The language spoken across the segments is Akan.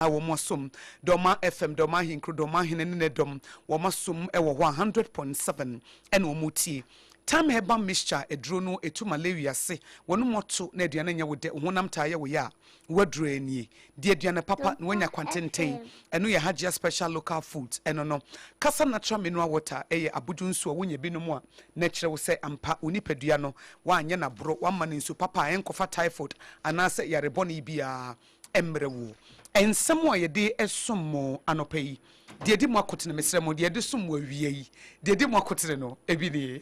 Wɔn asom Dɔma FM, Dɔma Ahenkuro, Dɔma Ahene ne ne dɔm, wɔn asom wɔ hɔ a 100.7 ɛna wɔn tie. Thyme Herbal Mixture aduro no ɛtu malaria ase, wɔn mu ɔto na aduane nyɛ wo dɛ, wo honam taa yɛ wo ya a, w'aduro nie. Di aduane papa na wanya kwantenten, ɛno yɛ Hajia Special Local Foods, ɛno no. Kasa Natural Mineral Water ɛyɛ abodwo nsuo a wonya bi nom a na ɛkyerɛ wo sɛ ampa wo nipadua no woanyɛ no aboro, woama no nsu papa a ɛnkɔfa typhoid anaasɛ yare bɔne biara mmerɛ wo. Nsɛm a yɛde som mo anɔpa yi, deɛ ɛdi mu akotene, mesrɛ mo, deɛ yɛde som mo awia yi, deɛ ɛdi mu akotene no, ebi nie.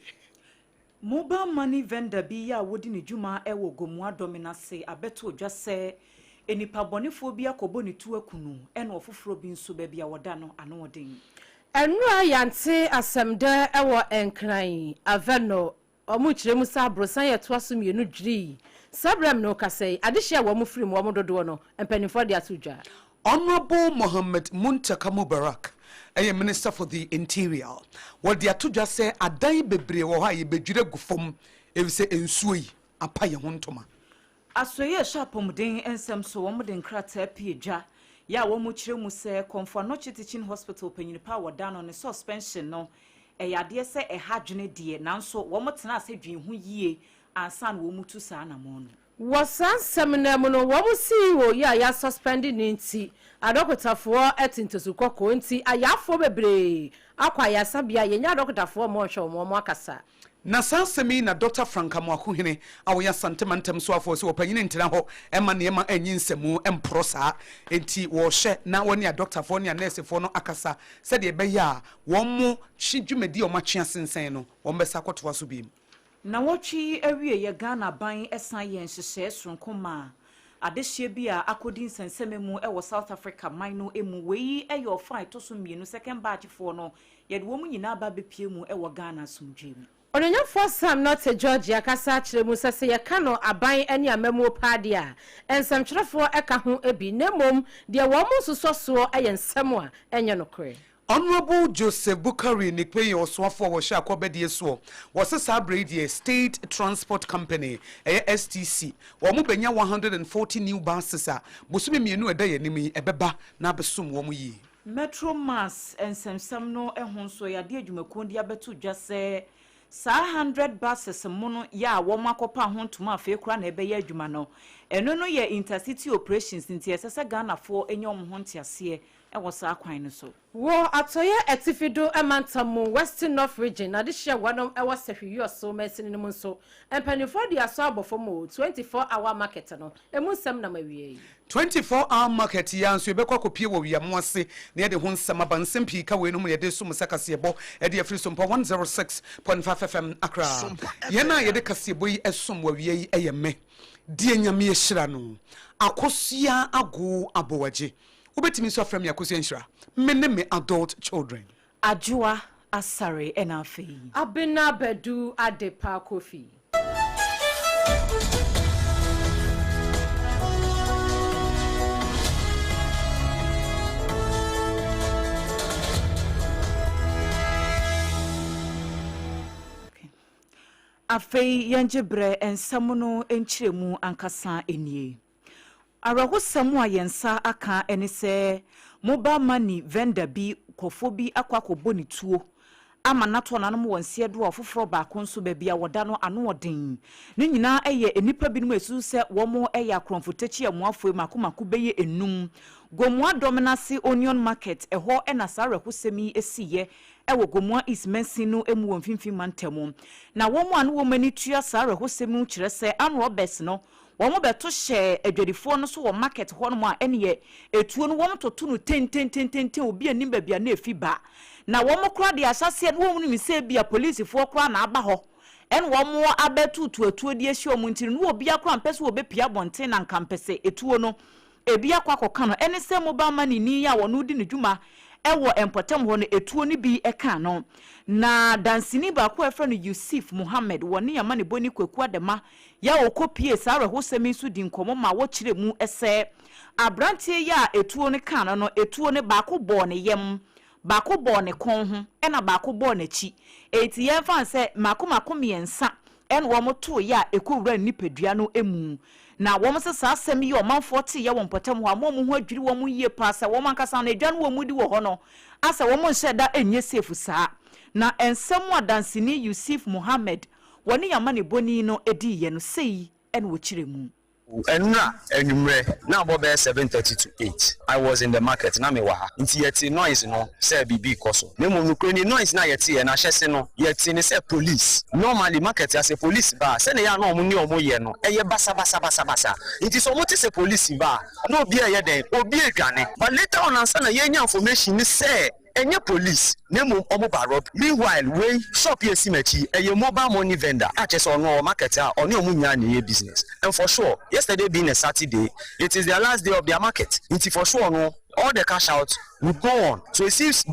Mobile money vendor bi a wodi ne dwuma wɔ Gomoa Dɔmen ase abɛto dwa sɛ nnipa bɔnefoɔ bi akɔbɔ ne tuo aku no ɛna ɔfoforɔ bi nso baabi a wɔda no ano ɔden. Ɛnora yɛante asɛm dɛ wɔ Nkran Avenor. Wɔkyerɛ mu sɛ aborosan a ɛtoa so mmienu dwirii saa berɛ a me ne wo kasa yi. Adehyeɛ a wɔfiri mu, wɔn dodoɔ no, mpanimfoɔ de ato dwa. Honourable Mohammed Muntaka Mubarak yɛ Minister for the Interior. Wɔde ato dwa sɛ adan bebree wɔ hɔ a yɛbɛdwiri agu fam efisɛ nsuo yi apa yɛn ho ntoma. Asoɛeɛ a ɛhwɛ apɔmuden nsɛm so wɔde nkrataa pue dwa yɛ a wɔkyerɛ mu sɛ Komfo Anokye Teaching Hospital panyin pa a wɔda no ne suspension no ɛyɛ adeɛ sɛ ɛha adwene deɛ nanso wɔtenaa ase dwen ho yie ansa na wɔretu saa anammɔn no. Wɔ saa nsɛm no mu no, wɔn CEO yi a yɛasuspɛnde no nti, adɔkotafoɔ te ntosu kɔkɔɔ nti, ayarefoɔ bebree akɔ ayaresabea, yɛnnya adɔkotafoɔ mma wɔnhwɛ wɔn, wɔn akasa. Na saa asɛm yi na Dɔkta Frank Amoakohene a ɔyɛ Asante mantam soafoɔ sɛ ɔpanyin ntena hɔ mma nneɛma nnye nsamu mporɔ saa. Enti wɔrehwɛ na wɔne adɔktafoɔ ne anɛɛsefoɔ no akasa sɛdeɛ ɛbɛyɛ a wɔn twe dwumadi a wɔatwe asensɛn no wɔbɛsa akɔtoa so bio. Nnawɔtwe yi awieeɛ Ghana aban san yɛɛ nhyehyɛe soronko maa adehyeɛ bi a akɔdi nsɛnsɛmɛ mu wɔ South Africa man no mu. Wei yɛ ɔfa a ɛtɔ so mmienu, second batch foɔ no, yɛde wɔn nyinaa aba abɛpue mu wɔ Ghana asomdwoeɛ mu. Onuonyamfoɔ Sam Nortey George akasa akyerɛ mu sɛ sɛ yɛka no aban ne amammuo paa deɛ a, nsɛmtwerɛfoɔ ka ho bi na mmom deɛ wɔn nsosɔ soɔ yɛ nsɛm a ɛnyɛ nokorɛ. Honourable Joseph Bukari Nikpe yɛ ɔsoafoɔ a wɔhyɛ akɔbɛdeɛ soɔ. Wɔse saa berɛ yi deɛ State Transport Company, ɛyɛ STC, wɔn bɛnya 140 new buses a bosome mmienu a ɛda yɛn anim yi ɛbɛba na abɛsom wɔn yie. Metro Mass nsɛmsɛm no ho nso, Yadeɛ Adwumakuo de abɛto dwa sɛ saa 100 buses mono yɛ a wɔakɔpa ho ntoma afei koraa na ɛbɛyɛ adwuma no, ɛno no yɛ intercity operations nti ɛsɛ sɛ Ghanafoɔ nya wɔn ho nteaseɛ wɔ saa kwan no so. Wɔ Atɔeɛ Atifi do Mantam mu, Western North Region, adehyeɛ wɔnom wɔ Sahwi Wiɔso mansini no mu nso, mpaninfoɔ de asɔ abɔ fam o, 24 hour market no, emu nsɛm nam awiei. 24 hour market yi ara nso yɛbɛkɔ akɔpue wɔ Wiamoase ase na yɛde ho nsɛm aba. Nsɛm pii ka weinom ho na yɛde resom sɛ kaseɛbɔ de afiri Sompa 106.5 FM Accra. Yɛn a yɛde kaseɛbɔ yi som wɔ awia yi yɛ me, deɛ Nyame ahyira no, Akosua Agoo Aboagye. Wobɛtumi nso afrɛ me Akosua Nhyira. Me ne me adult children. Adwoa Asare ɛna afei. Abena Badu Adepa Kofi. Afei yɛngye berɛ nsɛm no nkyerɛmu ankasa nie. Awerɛhosɛm a yɛn nsa aka ne sɛ mobile money vendor bi nkurɔfoɔ bi akɔ akɔbɔ ne tuo ama no atɔ n'anom wɔ nseɛ do a ɔfoforɔ baako nso baabi a wɔda no ano ɔden. Ne nyinaa yɛ nnipa binom a ɛsusu sɛ wɔn yɛ akorɔmfo takyi amoafoɔ mako mako bɛyɛ nnum. Gomoa Dɔmenase Onion Market ɛhɔ na saa awerɛhosɛm yi siiɛ wɔ Gomoa East mansin no mu wɔ Mfimfini Mantam. Na wɔn a na wɔn ani tua saa awerɛhosɛm yi kyerɛ sɛ armed robbers no Wɔbɛto hyɛɛ adwadifoɔ no so wɔ market hɔnom a ɛneɛ etuo no wɔtoto no tententententen obi nnim baabi a na efi ba. Na wɔn koraa deɛ ahyɛaseɛ no wɔn nim sɛ ebia polisifoɔ koraa na aba hɔ ɛna wɔn abɛtoto atuo de ahyia wɔn nti no na obiara koraa mpɛ sɛ wɔbɛpue abɔnten na nka mpɛ sɛ etuo no ebi akɔ akɔka no. Ɛne sɛ mobile money ni yi a wɔn redi ne dwuma wɔ mpɔtam hɔ no etuo no bi kaa no. Na danseni baako a wɔfrɛ no Yusif Mohammed wɔ ne amanebɔni Kwaku Adama Yɛ a wɔkɔpuee saa awerɛhosɛm yi so dii nkɔmmɔ ma wɔkyerɛɛ mu sɛ aberanteɛ yi a etuo no kaa no no, etuo no, baako bɔɔ ne yam, baako bɔɔ ne kɔn ho, ɛnna baako bɔɔ n'akyi. Enti yɛmfa no sɛ mmaako mmaako mmiɛnsa na wɔtoeɛ a ɛkɔwuraa ne nipadua no mu. Na wɔn sɛ saa asɛm yi ɔmanfoɔ te yɛ wɔ mpɔtam hɔ a, mo a wɔn ho adwiri wɔn yie paa sɛ wɔn ankasa no edwa no wɔn di wɔ hɔ no asɛ wɔn nhyɛ da nyɛ safe saa. Na nsɛm a danseni Yusuf Mohammed wɔne amanebɔni no diiɛ no, sei ɛna wɔkyerɛ mu. Ɛnora anwummerɛ na abɔ bɛyɛ 7:30 to 8, I was in the market, na mewɔ ha, nti yɛte noise no sɛ biribi kɔ so. Na mmom nokorɛ ni, noise na yɛte yɛ no ahyɛ se no, yɛte ne sɛ police. Normally market ase police ba a, sɛne yɛ a na ɔmo ne ɔmo yɛ no ɛyɛ basabasabasabasa, nti sɛ ɔmo te sɛ police ba a, na obi a ɛyɛ dɛn, obi adwane. But later on, ansa na yɛnya information ni sɛ ɛnyɛ police na mmom ɔmo ba rob. Meanwhile, wei shop yɛ si m'akyi ɛyɛ mobile money vendor a kyerɛ sɛ ɔno ɔwɔ market a ɔne ɔmo nyinaa na ɛyɛ business. And for sure, yesterday being a Saturday, it is their last day of their market, nti for sure no, all the cash out would go on. So it seems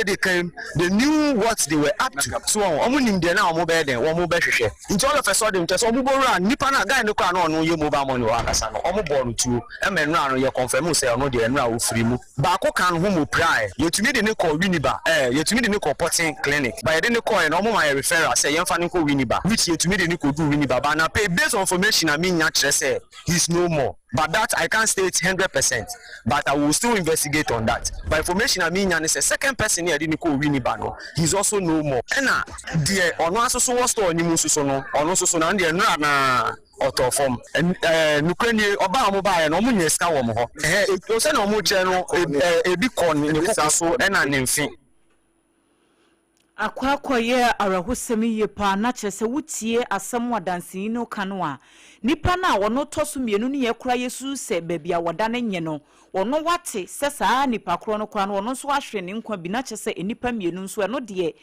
they came, they knew what they were up to, so ɔmo nim deɛ na ɔmo bɛyɛ dɛn, ɔmo bɛhwehwɛ. Nti all of a sudden, kyerɛ sɛ ɔmo bɔwura nipa na guy no koraa na ɔno yɛ mobile money wɔ akasa no, ɔmo bɔɔ no tuo ɛmɛ nnura no yɛ confirm sɛ ɔno deɛ nnura ofiri mu. Baako kan ho mo prae, yɛtumi de ne kɔ Winneba, yɛtumi de ne kɔ Pɔten Clinic ba. Yɛde ne kɔɛ na ɔmo ma yɛ referral sɛ yɛmfa ne kɔ Winneba, which yɛtumi de ne kɔ du Winneba ba na pay. Based on information a mi nya, kyerɛ sɛ he is no more, but that I can't state 100%, but I will still investigate on that. But information a mi nya ne sɛ second person yɛde ne kɔ Winneba no, he is also no more. Ɛna deɛ ɔno asoso wɔ store ne mu nso so no, ɔno nso so na ɔno deɛ nnura naa ɔtɔ fam. Ɛɛ, nukuri nie, ɔbaa a ɔmo baayɛ no, ɔmo nya sika wɔ mo hɔ. Ɛhɛ, sɛnea ɔmo kyerɛ no, ebi kɔ ne koko so ɛna ne mfe. Akɔ akɔyɛ awerɛhosɛm yie paa, na kyerɛ sɛ wotie asɛm adanseni no ka no a, nipa no a wɔno tɔ so mmienu no yɛ kora yɛsu sɛ baabi a wɔda no nyɛ no, wɔno wate sɛ saa nipa korɔ no koraa no, ɔno nso ahwere ne nkwa bi. Na kyerɛ sɛ nnipa mmienu nso ɛno deɛ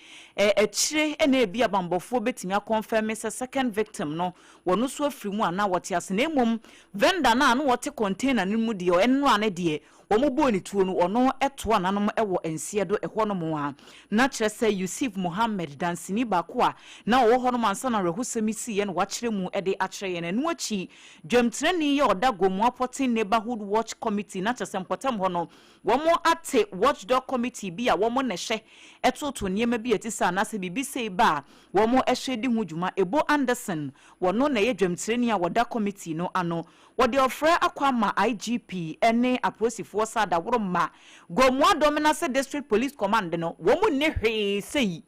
akyire ɛna ebi abanbɔfoɔ bɛtumi akɔnfɛm sɛ second victim no, wɔno nso afiri mu anaa wɔte ase. Na mmom vendor no a no wɔte container no mu deɛ, ɛno ano deɛ wɔn bɔɔ ne tuo no, ɔno ɛtoa nanom ɛwɔ nseɛ do ɛhɔ nom a. Na kyerɛ sɛ Yusuf Mohammed, danseni baako a na ɔwɔ hɔ nom ansa na awerɛhosɛm si yɛ no, wakyerɛ mu ɛde akyerɛ yɛn. Ɛno akyi, dwamtenani yɛ ɔda Gomoa Pɔten Neighborhood Watch Committee, na kyerɛ sɛ mpɔtam hɔ no wɔn ate watchdog committee bi a wɔn na ɛhyɛ ɛtoto nneɛma bi a ɛte sɛ anaasɛ biribi sei ba a, wɔn ɛhyɛ di ho dwuma. Ebo Anderson, wɔno na ɛyɛ dwamtenani a wɔda committee no ano. Wɔde ɔfrɛ akɔ ama IGP ne apolisifoɔ sɛ adaworo ma Gomoa Dɔmenase District Police Command no, wɔn mu nne hwee sɛyi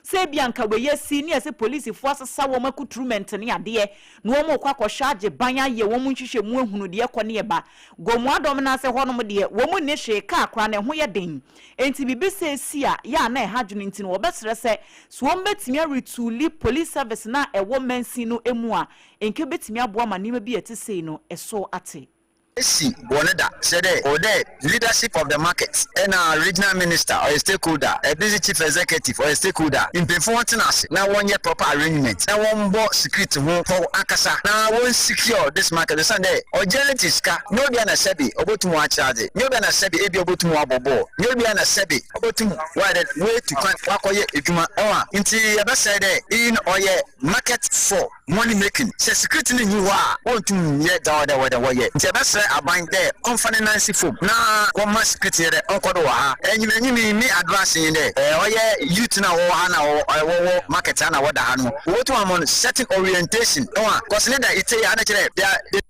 sɛ ebi anka wɔyɛ si ne yɛsɛ polisifoɔ asesa wɔn accoutrement ne adeɛ na wɔn kɔ akɔhwɛ agye ban ayɛ wɔn nhwehwɛ mu ehunu deɛ kɔ ne ɛba Gomoa Dɔmenase hɔnom deɛ, wɔn mu nne hwee. Kaa koraa na ɛho yɛ den, nti biribi sɛ esi a yɛ a na ɛha dwene, nti no wɔbɛsrɛ sɛ so wɔn bɛtumi aretool police service na ɛwɔ mansin no mu a, nke bɛtumi aboa ma nneɛma bi a ɛte sei no ɛso ate. Esi wɔ ne da sɛ dɛ ɔwɔ dɛ leadership of the market ɛna regional minister ɔyɛ stakeholder, ɛdisi chief executive ɔyɛ stakeholder, mpanyinfo wɔn tena ase na wɔnyɛ proper arrangement na wɔn bɔ security ho pɔw akasa na wɔn secure this market, esan dɛ ɔgenerate sika. Nye obi a na sɛbi ɔbɛtum akyerɛ adze, nye obi a na sɛbi ebi ɔbɛtum abɔ bɔɔl, nye obi a na sɛbi ɔbɛtum wayɛ dɛ wetu kwan wakɔyɛ edwuma ɛwɔ a. Nti yɛbɛsɛ dɛ iyi no ɔyɛ market for money making. Sɛ security no nyi hɔ a, wɔntum nyɛ dza ɔwɔ dɛ wɔdɛ wɔyɛ, nti yɛbɛsrɛ aban dɛ ɔmfa ne nan si fam na wɔma security yɛ dɛ ɔnkɔ do wɔ ha. Enyim enyim yi, me advice nye dɛ ɔyɛ youth na wɔwɔ ha na wɔwɔ market ha na wɔda ha no, wɔbɛtum ama no certain orientation ɛwɔ a kɔsi ne da ite yɛ ana kyerɛ dɛ.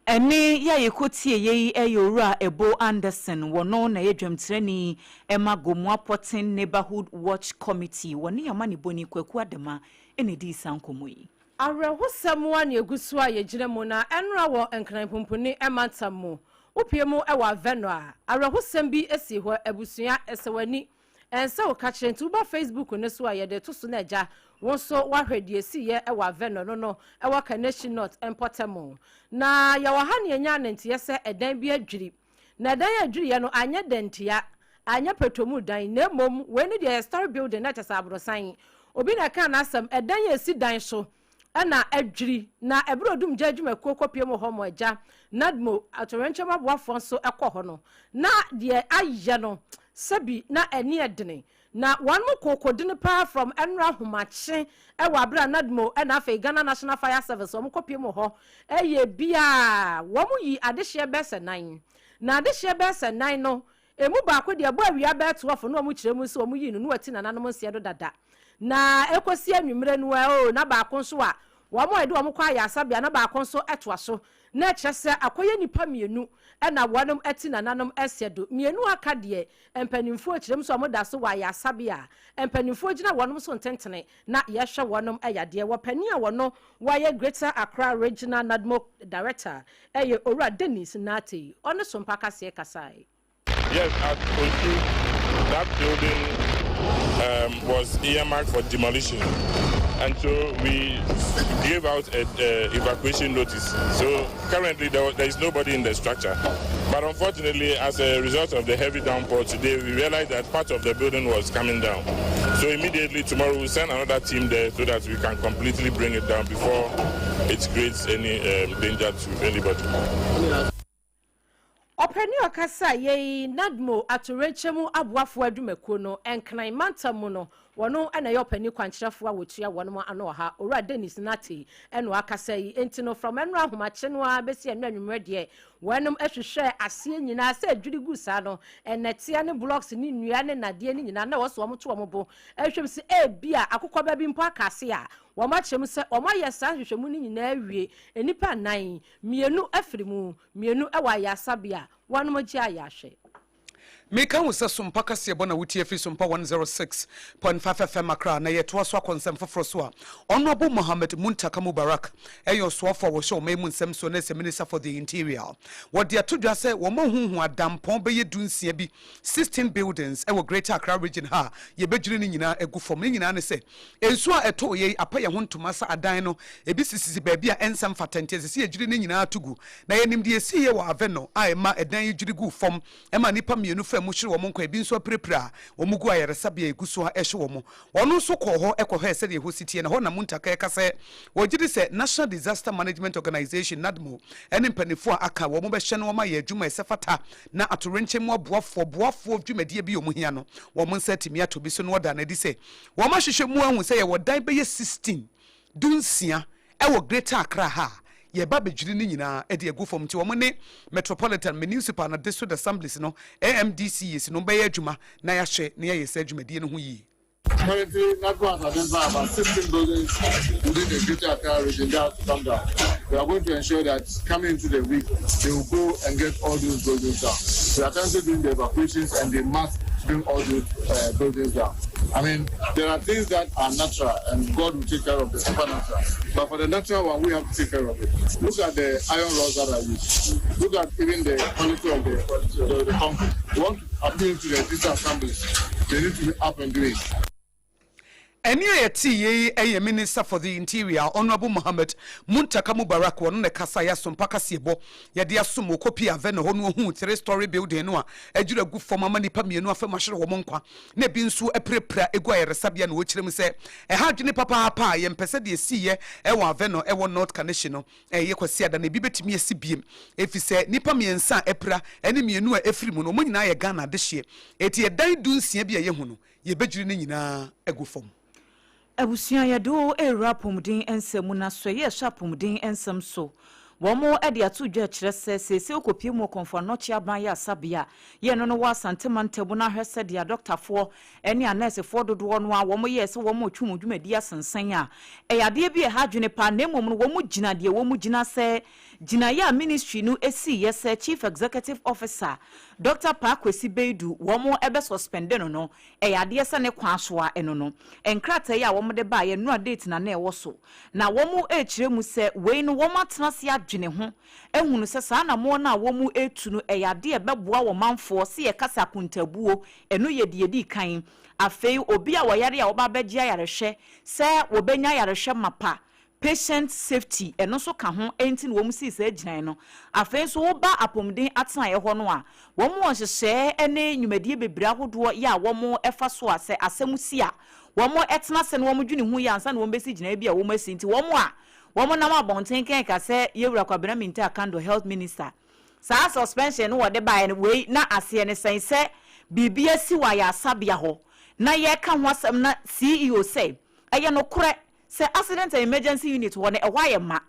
Ɛne yɛ a yɛkɔtie yei ɛyɛ Owura Ebo Anderson, wɔno na ɛyɛ dwamtirani ɛma Gomoa Pɔten Neighborhood Watch Committee. Wɔne ama ne bɔni Kwaku Adama ɛna ɛdii saa nkɔmmɔ yi. Awerɛhosɛm a ne egu so a yɛgyina mu na ɛnora wɔ Nkran pumpuni ɛmantam mu, wopie mu ɛwɔ Avenor a, awerɛhosɛm bi esi hɔ. Abusua, ɛsɛ w'ani ɛnsɛ wo ka kyerɛ, nti woba Facebook ne so a, yɛde to so no agya wo nso woahwɛ deɛ esiiɛ ɛwɔ Avenor no ɛwɔ Kaneshie North mpɔtam. Na yɛwɔ ha ne yɛnya ananteɛ sɛ ɛdan bi adwiri, na ɛdan adwiriɛ no anyɛ dantia, anyɛ pɛtɔmu dan, na mmom wei ne deɛ yɛ story building, na kyɛ sɛ aborosan. Obi na ɛka n'asɛm, ɛdan yɛ esi dan so ɛna adwiri. Na ɛberɛ odum gya adwumakuo kɔpie mu hɔ mo agya NADMO atɔwɛnkyɛm aboafoɔ nso ɛkɔ hɔ no, na deɛ ayɛ no sɛbi na ɛni ɛdene na wɔn mo kokodene paa from ɛnora ahomakye ɛwɔ abere a NADMO ɛna afei Ghana National Fire Service wɔn kɔpie mu hɔ. Ɛyɛ bia wɔn yi adehyeɛ bɛsɛ nan, na adehyeɛ bɛsɛ nan no emu baako deɛ ɛbɔ awia bɛɛ 12 na wɔn kyerɛ mu nso wɔn yi no na wɔati nananom nseɛ do dada na ekosi anwummerɛ no o, na baako nso a. Wɔn a yɛde wɔn kɔ ayaresabea na baako nso toa so, na ɛkyerɛ sɛ akɔyɛ nnipa mmienu na wɔnom te nananom ɛsɛ do. Mmienu a aka deɛ, mpanimfoɔ kyerɛ mu sɛ wɔn da so wɔ ayaresabea a mpanimfoɔ gyina wɔnom so ntentene na yɛhwɛ wɔnom yadeɛ. Wɔ panin a wɔno wɔyɛ Greater Accra Regional NADMO Director yɛ Owura Dennis Nartey, ɔne Sompa Kaseɛ kasae. Yes, at Osu, that building um, was earmarked for demolition. And so we gave out an evacuation notice. So currently there, there is nobody in the structure. But unfortunately, as a result of the heavy downpour today, we realized that part of the building was coming down. So immediately tomorrow we'll send another team there so that we can completely bring it down before it creates any danger to anybody. Ɔpanin a ɔkasaeɛ yi, NADMO atoyerɛnkyɛm aboafoɔ adwumakuo no, Nkran mantam mu no, wɔno na ɛyɛ ɔpanin kwankyerɛfoɔ a wɔtua wɔnom ano wɔ ha, Owura Dennis Nartey na wakasa yi. Enti no, from ɛnora ahomakye no ara bɛsi ɛnnɛ anwummerɛ deɛ, wɔnom hwehwɛɛ aseɛ nyinaa sɛ adwiri gu saa no, nnɛteɛ ne blocks ne nnua ne nnadeɛ no nyinaa na ɛwɔ sɛ wɔto wɔn bo hwɛ mu sɛ ebia akokɔba bi mpo aka ase a, wɔakyerɛ mu sɛ wɔayɛ saa nhwehwɛmu no nyinaa awie, nnipa nnan, mmienu afiri mu. Mmienu wɔ ayaresabea a wɔnom gye ayarehwɛ. Meka wo sɛ Sompa kaseɛbɔ na wotie firi Sompa 106.5 FM Accra na yɛtoa so akɔ nsɛm foforɔ so a Honourable Mohammed Muntaka Mubarak ɛyɛ ɔsoafoɔ a wɔhyɛ ɔman mu nsɛm soɔ na ɛsɛ Minister for the Interior. Wɔde ato dwa sɛ wɔn ahuhu adampɔn bɛyɛ dunsia bi, 16 buildings, ɛwɔ Greater Accra Region ha a yɛbɛdwiri ne nyinaa agu fam. Ne nyinaa ne sɛ Nsuo a ɛtɔɔ yei apa yɛn ho ntoma sɛ adan no, ebi sisisisi baabi a ɛnsɛ mfata nti ɛsɛ sɛ yɛdwiri ne nyinaa to gu. Na yɛnim deɛ ɛsiiɛ wɔ Aveno a ɛma ɛdan yi dwiri guu fam ɛma nnipa mmienu faa mu hwere wɔn nkwa, ebi nso apirapira a wɔn gu ayaresabea a ɛgu so a ɛhye wɔn. Ɔno nso kɔɔ hɔ kɔhwɛɛ sɛdeɛ ɛhɔ si teɛ na hɔ na Muntaka reka sɛ wɔgye di sɛ National Disaster Management Organization, NADMO, ne mpanimfoɔ a aka a wɔbɛhyɛ no wɔayɛ adwuma a ɛsɛ fata na atoyerɛnkyɛm mu aboafoɔ boafoɔ dwumadie bi a wɔhia no wɔn nsa atumi atɔ bi so na wɔdaa no adi sɛ Wɔahwehwɛ mu ahu sɛ yɛwɔ dan bɛyɛ 16, dunsia, wɔ Greater Accra ha a yɛreba abɛdwiri ne nyinaa de agu fam nti wɔn ne Metropolitan, Municipal na District Assemblies no, AMDCs, no bɛyɛ adwuma na yɛahwɛ na yɛayɛ saa dwumadie no ho yie. Currently, NADMO has identified about 16 buildings within the Greater Accra region that have to come down. We are going to ensure that coming into the week, they will go and get all those buildings down. We are currently doing the evacuations and they must bring all those uh, buildings down. I mean, there are things that are natural and God will take care of the supernatural. But for the natural one, we have to take care of it. Look at the iron rods that are used. Look at even the quality of the, the, the concrete. We want to appeal to the district assemblies. They need to be up and doing. Ɛnne a yɛtee yei yɛ Minister for the Interior, Honourable Mohammed Muntaka Mubarak, ɔno na ɛkasaeɛ Asompa kaseɛbɔ yɛde asom wɔ Kopi Avenue hɔ no ɔhuu three storey building no a adwiri agu fam ama nnipa mmienu afa mu ahwere wɔn nkwa na ebi nso apirapira egu ayaresabea na ɔkyerɛ mu sɛ ɛha adwene papaapa a yɛmpɛ sɛ deɛ ɛsiiɛ wɔ Avenue ɛwɔ North Kaneshie no ɛyɛ Kwasiada na ebi bɛtumi asi biem efisɛ nnipa mmiɛnsa a apira ne mmienu a ɛfiri mu no wɔn nyinaa yɛ Ghana adehyeɛ eti ɛdan dunsia bi a yɛhu no Yɛbɛdwiri ne nyinaa agu fam. Abusua yɛde wo rewura apɔmuden nsɛm mu na sɔe ɛhyɛ apɔmuden nsɛm so. Wɔn de ato dwa kyerɛ sɛ seesei wokɔpie mu wɔ Kɔmfo Anɔkye Aban Ayaresabea a yɛ no no wɔ Asante mantam na ahwɛ sɛdeɛ adɔktafoɔ ne anɛɛsefoɔ dodoɔ no ara wɔn yɛɛ sɛ wɔn retwe wɔn dwumadie asensɛn a ɛyɛ adeɛ bi a ɛha adwene paa na mmom no wɔn gyina deɛ wɔn gyina sɛ gyinaeɛ a ministry no siiɛ sɛ Chief Executive Officer Dɔkta Paa Kwesi Baidu wɔn bɛ suspende no no, ɛyɛ adeɛ sɛ ne kwan so ara ɛno no. Nkrataa yi a wɔn de baeɛ nnora date na na ɛwɔ so. Na wɔn rekyerɛ mu sɛ wei no wɔn atena ase adwene ho ahunu sɛ saa anamoɔ no a wɔn retu no ɛyɛ adeɛ a ɛbɛboa wɔn manfoɔ sɛ yɛka sɛ akontabuo ɛno yɛ deɛ ɛdi kan. Afei obi a ɔyare a wɔba abɛgye ayarehwɛ sɛ wɔbɛnya ayarehwɛ mapa Patient safety, ɛno nso ka ho nti na wɔn sii saa gyinae no. Afei nso woba apɔmuden atenaeɛ hɔ no a, wɔn wɔ nhyehyɛɛ ne nnwumadie bebree ahodoɔ yɛ a wɔn fa so a sɛ asɛm si a, wɔn tena ase na wɔn dwene ho yie ansa na wɔn bɛsi gyinaeɛ bi a wɔn asi. Nti wɔn a wɔn nam abɔnten kɛnka sɛ Yɛwura Kwabena Mintah Akandoh, Health Minister, saa suspension no wɔde baeɛ no wei na aseɛ ne sɛn? Sɛ biribi asi wɔ ayaresabea hɔ na yɛreka ho asɛm na CEO sɛ ɛyɛ nokorɛ Sɛ Accident and Emergency Unit hɔ no, ɛhɔ ayɛ ma.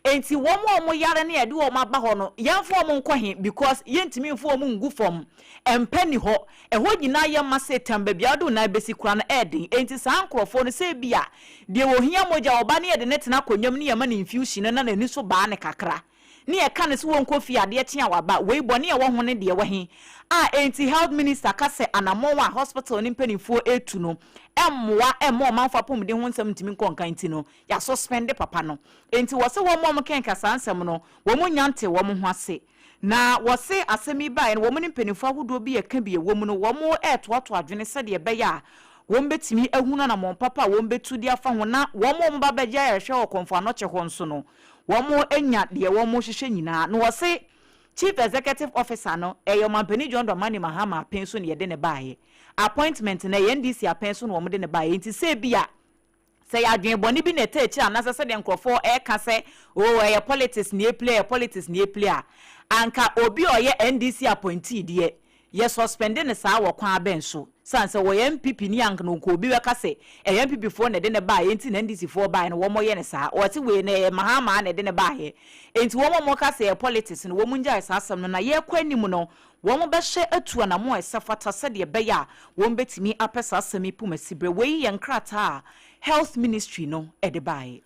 Enti wɔn a wɔyare no yɛde wɔn aba hɔ no, yɛmfa wɔn nkɔ he? Because yɛntumi mfa wɔn ngu fam. Mpa nni hɔ. Ɛhɔ nyinaa yɛ ma Satan, baabi a wode wo nan bɛsi koraa no ɛyɛ den. Enti saa nkorɔfoɔ no, sɛ ebia deɛ ɔhia mogya, ɔba ne yɛde no tena akonnwa mu ne yɛma no infusion no na n'ani so baa no kakra, ne yɛka no sɛ ɔnkɔ fie adeɛ kye a waba, wei bɔne a ɛwɔ ho ne deɛ ɛwɔ he? A enti health minister ka sɛ anammɔn a hospital no mpanimfoɔ retu no mmoa mma ɔmanfoɔ apɔmuden ho nsɛm ntumi nkɔ nkan nti no, Yɛasospɛnde papa no. Enti wɔse wɔn a wɔkenka saa nsɛm no, wɔn nnya ntee wɔn ho ase. Na wɔse asɛm yi baeɛ no, wɔn ne mpanimfoɔ ahodoɔ bi a ɛka bi wɔ mu no, wɔretoatoa adwene sɛdeɛ ɛbɛyɛ a wɔbɛtumi ahunu anammɔn papa a wɔbɛtu de afa ho na wɔn a wɔba bɛgye ayarehwɛ wɔ Kɔmfo Anɔkye hɔ nso no, wɔanya deɛ wɔrehwehwɛ nyinaa. Na wɔse Chief Executive Officer no, ɛyɛ Ɔmampanin John Dramani Mahama apɛn so na yɛde no baeɛ. Appointment no, ɛyɛ NDC apɛn so na wɔde no baeɛ. Enti sɛ ebia Sɛ ɛyɛ adwene bɔne bi na ɛtaa akyire anaasɛ sɛdeɛ nkurɔfoɔ reka sɛ oh ɛyɛ politics na ɛreplay, ɛyɛ politics na ɛreplay a, anka obi a ɔyɛ NDC appointee deɛ, yɛ suspende no saa wɔ kwan bɛn so? Sane sɛ ɔyɛ NPP ni a anka nka obi bɛka sɛ ɛyɛ NPP foɔ na ɛde no baeɛ nti na NDC foɔ baeɛ no wɔyɛ no saa. Wɔse wei no ɛyɛ Mahama na ɛde no baeɛ. Enti wɔn a wɔka sɛ ɛyɛ politics no wɔn ngyae saa asɛm no na yɛrekɔ anim no Wɔbɛhyɛ atu anammɔn a ɛsɛ fata sɛdeɛ ɛbɛyɛ a wɔbɛtumi apɛ saa asɛm yi poma siberɛ. Wei yɛ nkrataa a Health Ministry no de baeɛ.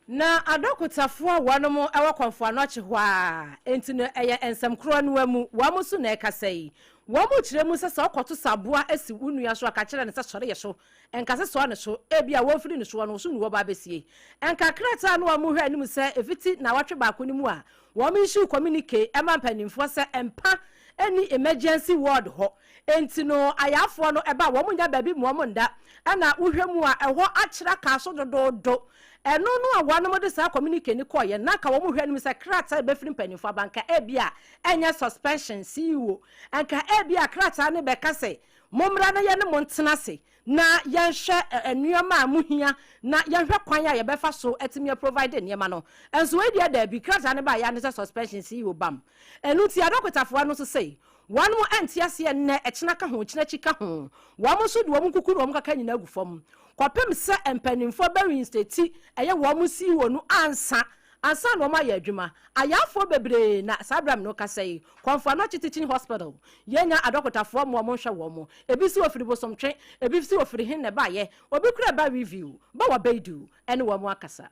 Na adɔkotafoɔ a wɔnom wɔ Kɔmfo Anɔkye hɔ ara nti no ɛyɛ nsɛm korɔ no ara mu wɔn nso na ɛkasa yi. Wɔn kyerɛ mu sɛ sɛ wokɔto saboa si wo nua so a ka kyerɛ no sɛ sɔre yɛ so, nka sɛ soa ne so, ebia wɔmfiri ne soɔ no wo so na wɔba abɛsie. Nka krataa no a wɔhwɛ anim sɛ ɛfiti naawɔtwe baako no mu a Wɔn issue communique ma mpanimfoɔ sɛ mpa nni emergency ward hɔ nti no ayafoɔ no ɛba a wɔn nnya baabi ma wɔn nda ɛna wohwɛ mu a ɛhɔ akyerɛ kaa so dodoodo ɛno no a wɔnom de saa communique no kɔɔyɛ na nka wɔn hwɛ anim sɛ krataa ɛbɛfiri mpanimfoɔ aba nka ebia ɛnyɛ suspension CEO nka ebia krataa no bɛka sɛ mommra na yɛne mo ntena ase na yɛnhwɛ nneɛma a mohia na yɛnhwɛ kwan a yɛbɛfa so atumi aprovide nneɛma no. Nso wei deɛ daabi, krataa no baeɛ ara ne sɛ suspension CEO bam. Ɛno nti adɔkotafoɔ no nso sei, wɔnom nte aseɛ nnɛ, ɛkyena ka ho, kyena akyi ka ho. Wɔn nso de wɔn nkuku ne wɔn kaka nyinaa agu fam kɔpem sɛ mpanimfoɔ bɛ reinstate ɛyɛ wɔn CEO no ansa Ansa na wɔayɛ adwuma, ayarefoɔ bebree na saa berɛ a me ne wo kasa yi, Komfo Anokye Teaching Hospital, yɛnya adɔkotafoɔ mmoa wɔn nhwɛ wɔn. Ebi se wɔfiri Bosomtwe, ebi se wɔfiri he na ɛbaeɛ, obi koraa ɛba review, ba wɔ Beidu ne wɔn akasa.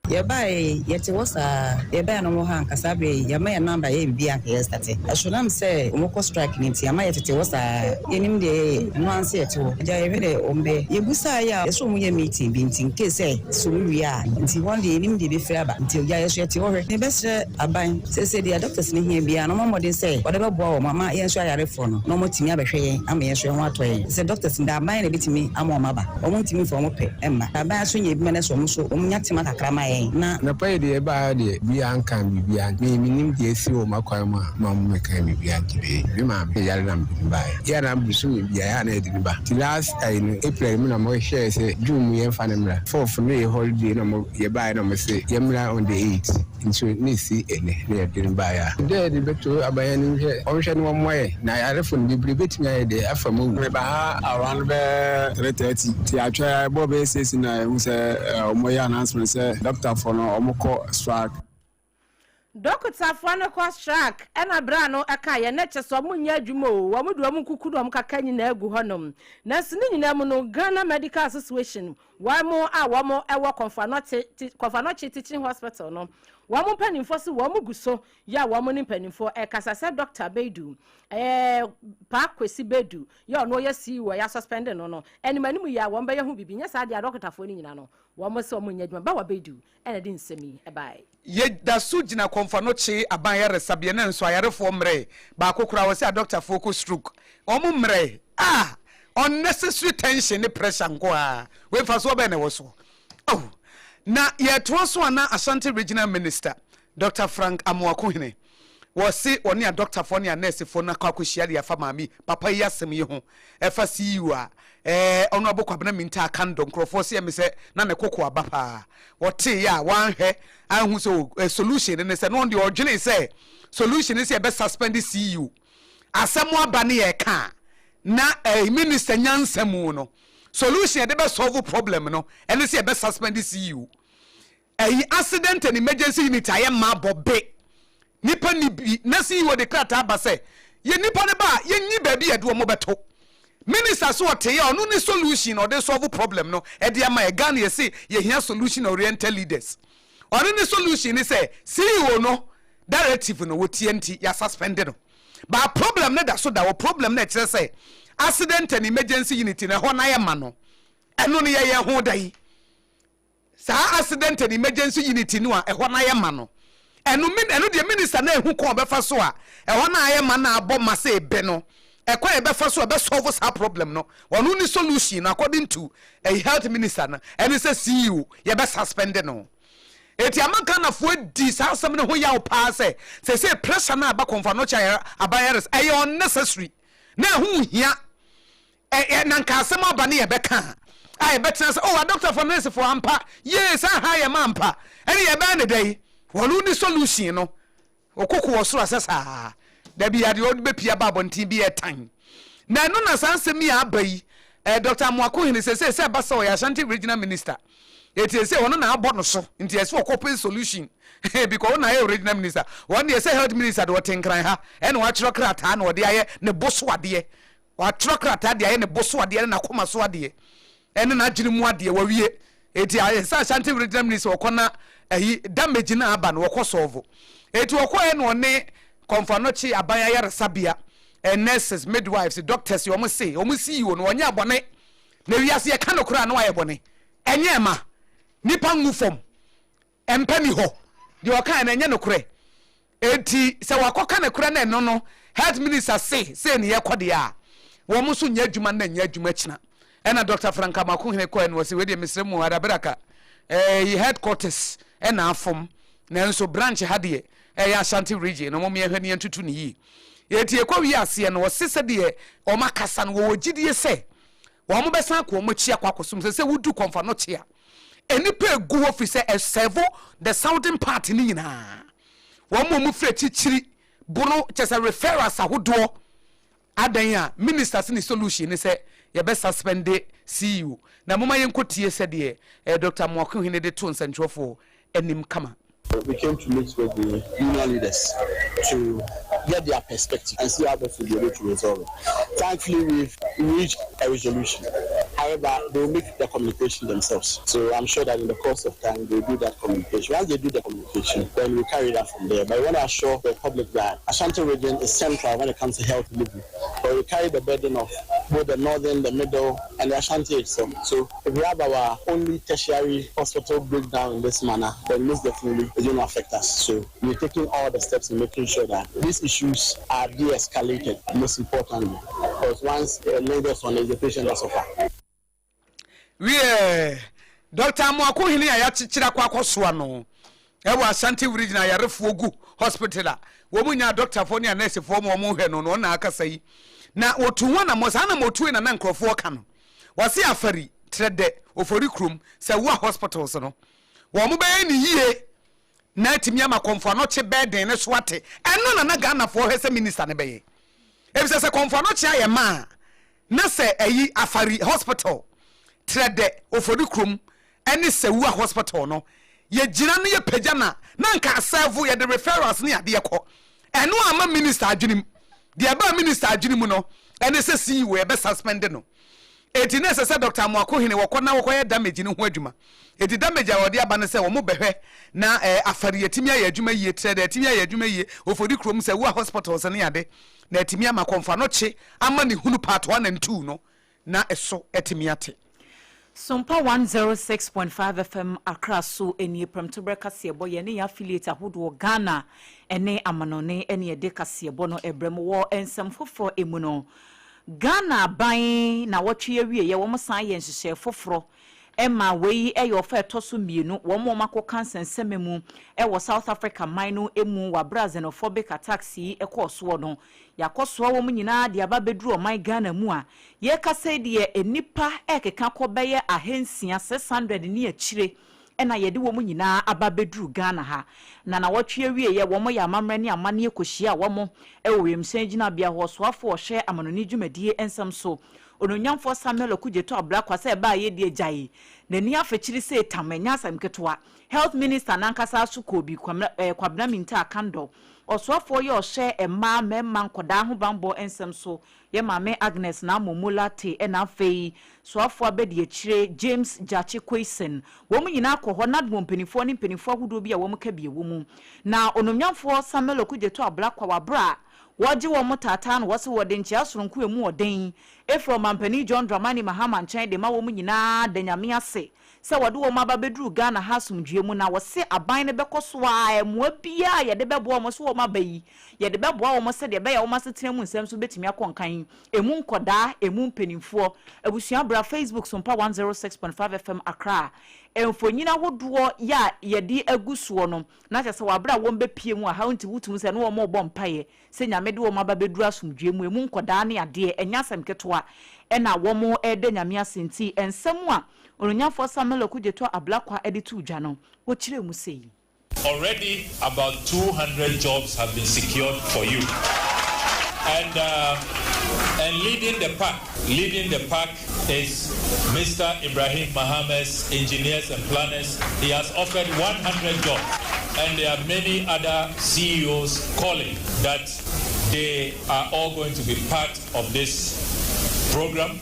Yɛbaeɛ yi, yɛte hɔ saa. Yɛbaeɛ no wɔwɔ ha anka saa berɛ yi, yɛama yɛn number yɛyɛ biribiara anka yɛrestate. Ɛso nam sɛ wɔkɔ strike no nti, ama yɛtete hɔ saa. Yɛnnim deɛ yɛyɛ, ɛno ara ne sɛ yɛte hɔ. Agya yɛhwɛ deɛ wɔbɛyɛ. Yɛbusaeɛ a, yɛse wɔyɛ meeting bi nti, in case sɛ So wo wie a nti hɔn deɛ yɛnim deɛ ɛbɛfiri aba nti ogya yɛso yɛte hɔ hwɛ. Mebɛsrɛ aban seesei deɛ doctors no hia biara no wɔmmɔ mmɔden sɛ wɔde bɛboa wɔn ama yɛn nso ayarefoɔ no na wɔatumi abɛhwɛ yɛn ama yɛn nso yɛn ho atɔ yɛn sɛ doctors no deɛ aban na ɛbɛtumi ama wɔn aba wɔn ntumi mfa wɔn pɛ mma aban nso nyɛ adwuma no sɛ wɔn nso wɔn nya tema kakra ma yɛn na Anɔpa yi deɛ yɛbaa ha deɛ obiara nkaa biribiara me mennim deɛ asi wɔ m'akwan mu a ma wɔmmɛkaa biribiara nkyerɛ yɛn. Me maame yare na mede no baeɛ. Yɛ a na bosome biara yɛ a na yɛde no ba nti last ayi no April mu na wɔhwɛɛ sɛ June mu yɛmfa no mmra. Fourth no yɛ holiday na ɔmo yɛbaeɛ na ɔmo se yɛmmra on the eight nso na esi ɛnɛ na yɛde no baeɛ a. Dɛ yɛde bɛto aban anim sɛ ɔnhwɛ na ɔmmoa yɛn na ayarefo no bebree bɛtumi ayɛ dɛ afa mu awu. Meba ha around bɛyɛ 3:30 nti atwɛn a ɛbɔɔ bɛyɛ six na yɛhu sɛ ɔmo yɛ announcement sɛ doctor foɔ no ɔmo kɔ strike. Dɔkotafoɔ no kɔ strike ɛna bra no ɛka yɛ na kyɛ sɛ ɔmo nyɛ adwuma o, wɔn de wɔn nkuku ne wɔn kaka nyinaa gu hɔ nom. Nanso ne nyinaa mu no Ghana Medical Association wɔn a wɔn ɛwɔ Komfo Anokye Teaching Hospital no wɔn mpanimfoɔ se wɔn gu so yɛ a wɔn ne mpanimfoɔ ɛkasa sɛ Dɔkta Baidu ɛɛ Paa Kwesi Baidu yɛ ɔno ɔyɛ CEO a yɛasuspɛnde no no anim anim yɛ a wɔn bɛyɛ ho biribi nyɛ saa deɛ a dɔkotafoɔ no nyinaa no wɔn se wɔn nyɛ adwuma Bawa Baidu na ɛde nsɛm yi bae. Yɛda so gyina Kɔmfanokyee aban ayaresabea nanso ayarefoɔ mmerɛɛ baako koraa wɔse adɔktafoɔ kɔ stroke wɔn mmerɛɛ ah unnecessary tension ne pressure nko ara wei mfasoɔ bɛn na ɛwɔ soɔ oh na yɛtoa so a na Ashanti Regional Minister Doctor Frank Amoakohene wɔse wɔne adɔktafoɔ ne anɛɛsefoɔ no akɔ akɔhyia de afa maame papa yi asɛm yi ho ɛfa CEO a ɛɛ Honourable Kwabena Mintah Akandoh nkurɔfoɔ se ɛme sɛ na ne koko aba paa wɔteeɛ a wanhwɛ anhu sɛ o solution no ne sɛ na ɔno deɛ ɔdwenee sɛ solution ne sɛ yɛbɛ suspend CEO asɛm aba ne yɛka a na ɛɛ minister nyansa mu no solution yɛde bɛ solve problem no ɛne sɛ yɛbɛ suspend CEO. Ɛyi accident and emergency unit ayɛ ma abɔ be nipa ni bi na CEO de krataa ba sɛ yɛ nipa no ba a yɛnyi baabi yɛde wɔn bɛto. Minister so ɔte yɛ ɔno ne solution ɔde solve problem no ɛde ama yɛ. Ghana yɛse yɛhia solution oriented leaders. Ɔno ne solution ne sɛ CEO no directive no wɔtie nti yɛ suspend no, but problem no da so da wɔ. Problem no ɛkyerɛ sɛ accident and emergency unit na ɛhɔ na yɛ ma no, ɛno no yɛyɛ ho da yi saa accident and emergency unit no a ɛhɔ na yɛ ma no, ɛno min ɛno deɛ minister na ehu kɔn ɔbɛfa so a ɛhɔ na ayɛ ma na abɔ ma sɛ ebe no, ɛkwan yɛbɛfa so a ɛbɛ solve saa problem no, ɔno ne solution no according to a health minister no ɛne sɛ CEO yɛbɛ suspend no. Eti ama Ghanafoɔ di saa asɛm no ho yaw paa sɛ sɛ pressure na aba Kɔmfo Anɔkye aban yares ɛyɛ unnecessary na ɛho hia ɛ na nka asɛm aba ne yɛbɛka a yɛbɛtena sɛ, oh, adɔktafoɔ, nursefoɔ ampa yee saa ha yɛ ma ampa ɛne yɛbɛyɛ ne dɛ yi, wɔn ne solution no okoko wɔ soro asɛ saa dabi adeɛ ɔde bɛpia ba abɔnten bi yɛ tan na ɛno na saa nsɛm yi aba yi. Dr Amoakohene sɛ ɛba sɛ ɔyɛ Ashanti Regional Minister, eti sɛ ɔno na abɔ no so nti ɛsɛ ɔkɔ solution because ɔno na ayɛ regional minister. Wɔn deɛ sɛ health minister de ɔte Nkran ha ɛna watwerɛ krataa na ɔde ayɛ ne bo so adeɛ, watwerɛ krataa de ayɛ ne bo so adeɛ ne n'akoma so adeɛ ɛne n'adwene mu adeɛ wawie. Eti ayɛ sɛ Ashanti Regional Minister ɔkɔ na ɛyi damage na aba no wɔkɔ solve. Eti ɔkɔ yɛ na ɔne Kɔmfo Anɔkye aban ayaresabea nurses, midwives, doctors, wɔn se wɔn CEO no wɔnyɛ abɔne na wiase yɛka no koraa na wayɛ bɔne, ɛnyɛ ɛma nipa ngu fam mpɛ ni hɔ deɛ ɔka no ɛnyɛ nokorɛ. Eti sɛ wakɔka nokorɛ na ɛno no health minister se ne yɛkɔ deɛ a wɔn nso nyɛ adwuma na nyɛ adwuma kyina. Ɛna Dr Frank Amoakohene kɔɛ no wɔsi wei deɛ mesrɛ mu adabraka ɛɛ headquarters ɛna afom, nanso branch ha deɛ ɛyɛ Ashanti Region na wɔn yɛhwɛ ne yɛn tutu ne yie. Eti ekɔ wi aseɛ no wɔsi sɛ deɛ wɔn akasa no wɔwɔ gyidie sɛ wɔn bɛsan akɔ wɔn akyi akɔ akɔsom sɛ wudu Kɔmfo Anɔkye a nipa egu hɔ fi sɛ ɛ serve the southern part ne nyinaa, wɔn a wɔn firi akyirikyiri bono kyɛ sɛ referrals ahodoɔ adan a minister ne solution ne sɛ yɛbɛ suspend CEO. Na moma yɛnkɔ tie sɛdeɛ Dr Amoakohene de to nsɛntwerɛfoɔ anim kama. We came to meet with the union leaders to get their perspective and see how best we'll be able to resolve it. Thankfully, we've reached a resolution. However, they will make the communication themselves. So I'm sure that in the course of time, they'll do that communication. Once they do the communication, then we carry that from there. But I want to assure the public that Ashanti Region is central when it comes to health delivery. But we carry the burden of both the northern, the middle, and the Ashanti itself. So if we have our only tertiary hospital breakdown in this manner, then most definitely it's going to affect us. So we're taking all the steps in making sure that these issues are de-escalated, most importantly. Because once lingers on, is the patient that suffer. Wie Dr Amoakohene a yɛakyekyere akɔ akɔsoa no ɛwɔ Ashanti Region ayarefoɔ gu hospital a wɔn nya doctorfoɔ ne anɛɛsefoɔ ma wɔn hwɛ no no ɔna akasa yi na wɔtu ho anamɔ saa na wɔtu yi na na nkurɔfoɔ ka no wɔse Afari trɛ dɛ Ofori Kurom sɛ woa hospitals no wɔn bɛyɛ ne yie na atumi ama Kɔmfo Anɔkye bɛɛden ne so ate. Ɛno na na Ghanafoɔ hwɛ sɛ minister ne bɛyɛ ebisɛ sɛ Kɔmfo Anɔkye ayɛ maa na sɛ ɛyi Afari Hospital, trɛ dɛ Ofori Kurom ɛne Sewua Hospital no yɛgyina no yɛpagya na nka a serve yɛde referrals ne adeɛ kɔ. Ɛno ama minister adwene mu deɛ ɛbaa minister adwene mu no ɛne sɛ CEO yɛbɛ suspend no. Eti na ɛsɛ sɛ Dr Amoakohene wɔkɔ na wɔkɔyɛ damage no ho adwuma. Eti damage a wɔde aba no sɛ wɔn bɛhwɛ na Afari atumi ayɛ adwuma yie, trɛ dɛ atumi ayɛ adwuma yie, Ofori Kurom sɛ wua hospitals ne ade na atumi ama Kɔmfo Anɔkye ama ne hunu part 1 and 2 no na ɛso atumi ate. Sompa 106.5 FM Accra so nie, Prɛmtoberɛ kaseɛbɔ. Yɛne yɛ affiliate ahodoɔ Ghana ne amanɔne ne yɛde kaseɛbɔ no ɛbrɛ mu. Wɔ nsɛm foforɔ emu no, Ghana ban na wɔtwe awie yɛ wɔn san yɛ nhyehyɛe foforɔ ɛma wei ɛyɛ ɔfa ɛtɔ so mmienu wɔn akɔka nsɛnsɛmɛ mu ɛwɔ South Africa man no emu wɔ abere a xenophobic attacks yi ɛkɔɔ soɔ no, yɛakɔsoa wɔn nyinaa de aba bɛduru ɔman Ghana mu a yɛrekasa yi deɛ nnipa ɛkeka kɔ bɛyɛ 600, 600 ne akyire. ɛna yɛde wɔn nyinaa aba abɛduru Ghana ha. Na nawɔtwe awieɛ wɔn yɛ amammerɛ ne amanneɛ kɔhyiaa wɔn wɔ wiemhyɛn gyinabea hɔ. Ɔsoafoɔ a ɔhwɛ amanɔne dwumadie nsɛm so, Onuonyamfoɔ Samuel Okudzeto Ablakwa sɛ ɛbaa yɛ deɛ gyae n'ani afekyere sei tam, ɛnyɛ asɛm ketewa. Health Minister no ankasa nso kɔɔ bi, Kwabena Mintah Akandoh. Ɔsoafoɔ yi a ɔhwɛ mmaa, mmarima, nkwadaa ho banbɔ nsɛm so, Yɛ maame Agnes Naamomo Lartey ɛna afei soafoɔ abadiakyire James Gyakye Quayson. Wɔn nyinaa kɔ hɔ NADMO mpaninfoɔ ne mpaninfoɔ ahodoɔ bi a wɔn ka bi wɔ mu. Na Onomnyamfoɔ Samuel Okudzeto Ablakwa wɔ aberɛ a wɔregye wɔn taataa no wɔse wɔde nkyea soronko a ɛmu ɔden ɛfiri Ɔmanpanin John Dramani Mahama nkyɛn de ma wɔn nyinaa da Nyame ase sɛ wɔde wɔn aba bɛduru Ghana ha asomdwoeɛ mu na wɔse aban no bɛkɔ so ara mmoa biara a yɛde bɛboa wɔn sɛ wɔn aba yi yɛde bɛboa wɔn sɛdeɛ ɛbɛyɛ a wɔn asetena mu nsɛm nso bɛtumi akɔ nkan, ɛmu nkɔdaa, ɛmu mpanimfoɔ. Abusua bra Facebook Sompa 106.5 FM Accra. Mfonyin ahodoɔ yɛ a yɛde agu soɔ no na kyerɛ sɛ wɔ aberɛ a wɔn bɛpue mu a ha nti wotumi sɛ ne wɔn rebɔ mpaeɛ sɛ Nyame de wɔn aba bɛduru asomdwoeɛ mu, ɛmu nkɔdaa ne adeɛ, ɛnyɛ asɛm ketewa ɛna wɔn reda Nyame ase nti nsɛm a Onuonyamfoɔ Samuel Okudzeto Ablakwa de too dwa no wɔkyerɛɛ mu sei. Already about 200 jobs have been secured for you. And, uh, and leading the pack, leading the pack is Mr. Ibrahim Mohammed's engineers and planners. He has offered 100 jobs. And there are many other CEOs calling that they are all going to be part of this program.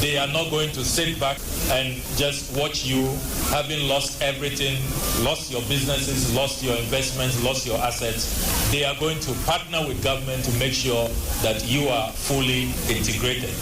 They are not going to sit back and just watch you having lost everything, lost your businesses, lost your investments, lost your assets. They are going to partner with government to make sure that you are fully integrated.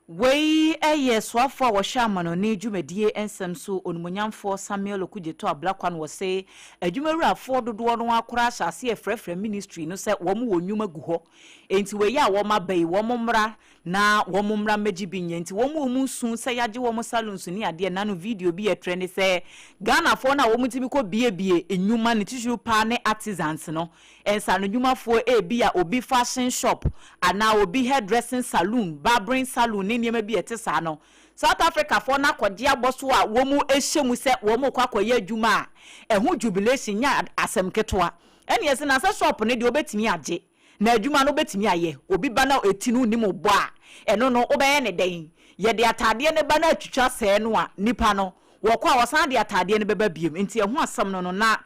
Wei yɛ soafoɔ a wɔhwɛ amanɔne dwumadie nsɛm so Onimuonyamfoɔ Samuel Okudzeto Ablakwa na ɔse adwumawurafoɔ dodoɔ no ara koraa ahyɛ aseɛ refrɛfrɛ ministry no sɛ wɔn wɔ nnwuma gu hɔ enti wei a wɔn aba yi wɔn mmra na wɔn mmra mmɛgye bi nyɛ nti wɔn a wɔn su sɛ yagye wɔn saloons ne adeɛ nna no video bi ɛtrɛ ne sɛ Ghanafoɔ no a wɔn tumi kɔ biebie nnwuma ne titiriw paa ne artisans no nsaano nnwumafoɔ ebia obi fashion shop anaa obi hairdressing saloon barbering saloon ne nneɛma bi a ɛte saa no South Africafoɔ no akɔgye abɔ so a wɔn hyɛ mu sɛ wɔn rekɔ akɔyɛ adwuma a ɛho jubilation nyɛ asɛm ketewa ɛne ɛsɛ na sɛ shop no deɛ wobɛtumi agye Na adwuma no wobɛtumi ayɛ. Obi ba na ɛti no nnim wo bɔ a, ɛno no wobɛyɛ no dɛn? Yɛde ataadeɛ no ba na atwitwa sɛɛ no a, nipa no, wɔkɔ a wɔsan de ataadeɛ no bɛba biom. Nti ɛho asɛm no no, na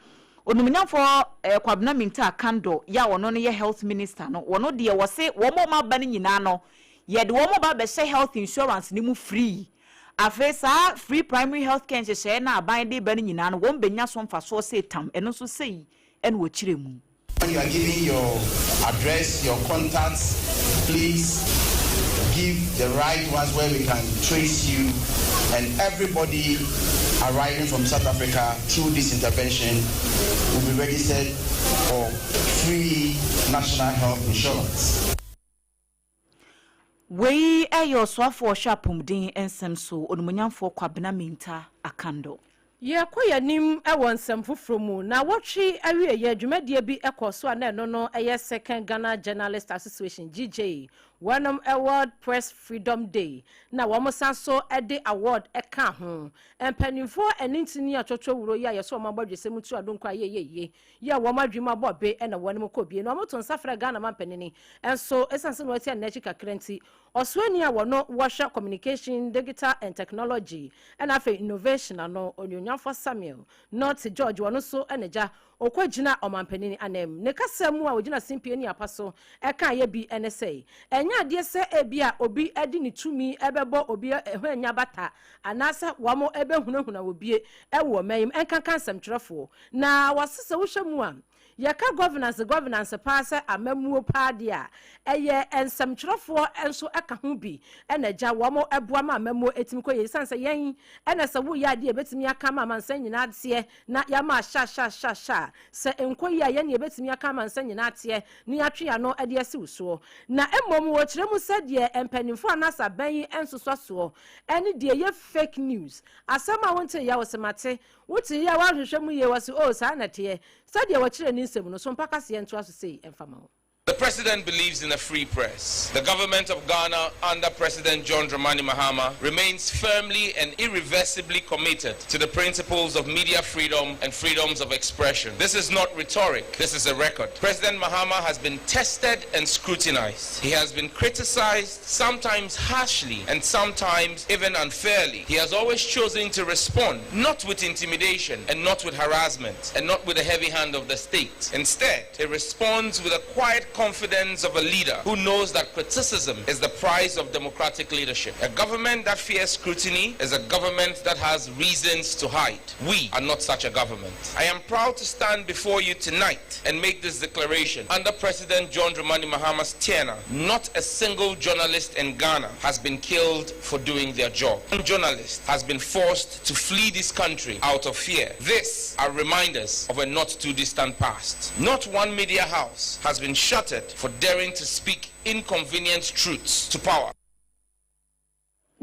Onimnyamfoɔ eh, Kwabena Mintah Akandoh yɛ a ɔno no yɛ Health Minister no, wɔno deɛ wɔse wɔn a wɔaba no nyinaa no, yɛde wɔn ba bɛhyɛ health insurance no mu free. Afei saa free primary health care nhyehyɛeɛ no a aban de reba no nyinaa no, wɔn bɛnya so mfasoɔ sei tam, ɛno nso sei ɛna wɔkyerɛ mu. When you are giving your address, your contacts, please give the right ones where we can trace you and everybody arriving from South Africa through this intervention will be registered for free national health insurance. Wei yɛ Ɔsoafoɔ a ɔhwɛ apɔmuden nsɛm so, Onimuonyamfoɔ Kwabena Mintah Akandoh. Yɛkɔ yɛn anim wɔ nsɛm foforɔ mu. Naawɔtwe awieɛ, dwumadie bi kɔɔ so a na ɛno no yɛ Second Ghana Journalist Association, GJA, wɔnom World Press Freedom Day na wɔn san so de award kaa ho. Mpanimfoɔ anintini a twɔtwɔ wuro yi a yɛsɛ wɔn abɔ adwesɛm tu adonkɔ a yɛyɛ yie yi a wɔn adwene mu abɔ be na wɔnom kɔ bie na wɔto nsa frɛ Ghana mampanini nso ɛsiane sɛ na wɔatia ne n'akyi kakra nti Ɔsoani a wɔno wɔhwɛ Communication, Digital and Technology ɛna afei Innovation ano, Onuonyamfoɔ Samuel Nortey George wɔno nso na gya ɔkɔ gyina ɔmanpanini anam. Ne kasa mu a ɔgyina simpie ne apa so kaeɛ bi ne sɛ, ɛnyɛ adeɛ sɛ ebia obi de ne tumi bɛbɔ obi ho anya bata anaasɛ wɔn bɛhunahuna obie wɔ ɔman yi mu, ɛnkanka nsɛmtwerɛfoɔ. Na wɔse sɛ wohwɛ mu a, Yɛka governance governance paa sɛ amammuo paa deɛ a, ɛyɛ nsɛmtwerɛfoɔ nso ka ho bi na agya wɔn boa ma amammuo tumi kɔ yie. Ɛsiane sɛ yɛn na sɛ woyɛ adeɛ a yɛbɛtumi aka ama amansan nyinaa ateɛ na yɛama ahyɛ ahyɛ ahyɛ ahyɛ a, sɛ nkɔ yie a yɛn na yɛbɛtumi aka amansan nyinaa ateɛ na yɛatwe yɛn ano de asi wo soɔ. Na mmom wɔkyerɛ mu sɛ deɛ mpanimfoɔ anaasɛ aban yi nsosɔ soɔ ne deɛ ɛyɛ fake news, asɛm a wonteeɛ a wose mate, Wote yɛ a woanhwehwɛ mu yie, wɔse oh saa na ɛteɛ. Sɛdeɛ wɔkyerɛɛ ne nsɛm no, so mpa kaseɛ ntoa so sei mfa ma wo. The president believes in a free press. The government of Ghana under President John Dramani Mahama remains firmly and irreversibly committed to the principles of media freedom and freedoms of expression. This is not rhetoric, this is a record. President Mahama has been tested and scrutinized. He has been criticized, sometimes harshly and sometimes even unfairly. He has always chosen to respond, not with intimidation and not with harassment and not with the heavy hand of the state. Instead, he responds with a quiet confidence of a leader who knows that criticism is the price of democratic leadership. A government that fears scrutiny is a government that has reasons to hide. We are not such a government. I am proud to stand before you tonight and make this declaration. Under President John Dramani Mahama's tenure, not a single journalist in Ghana has been killed for doing their job. One journalist has been forced to flee this country out of fear. This are reminders of a not too distant past. Not one media house has been shuttered for daring to speak inconvenient truths to power.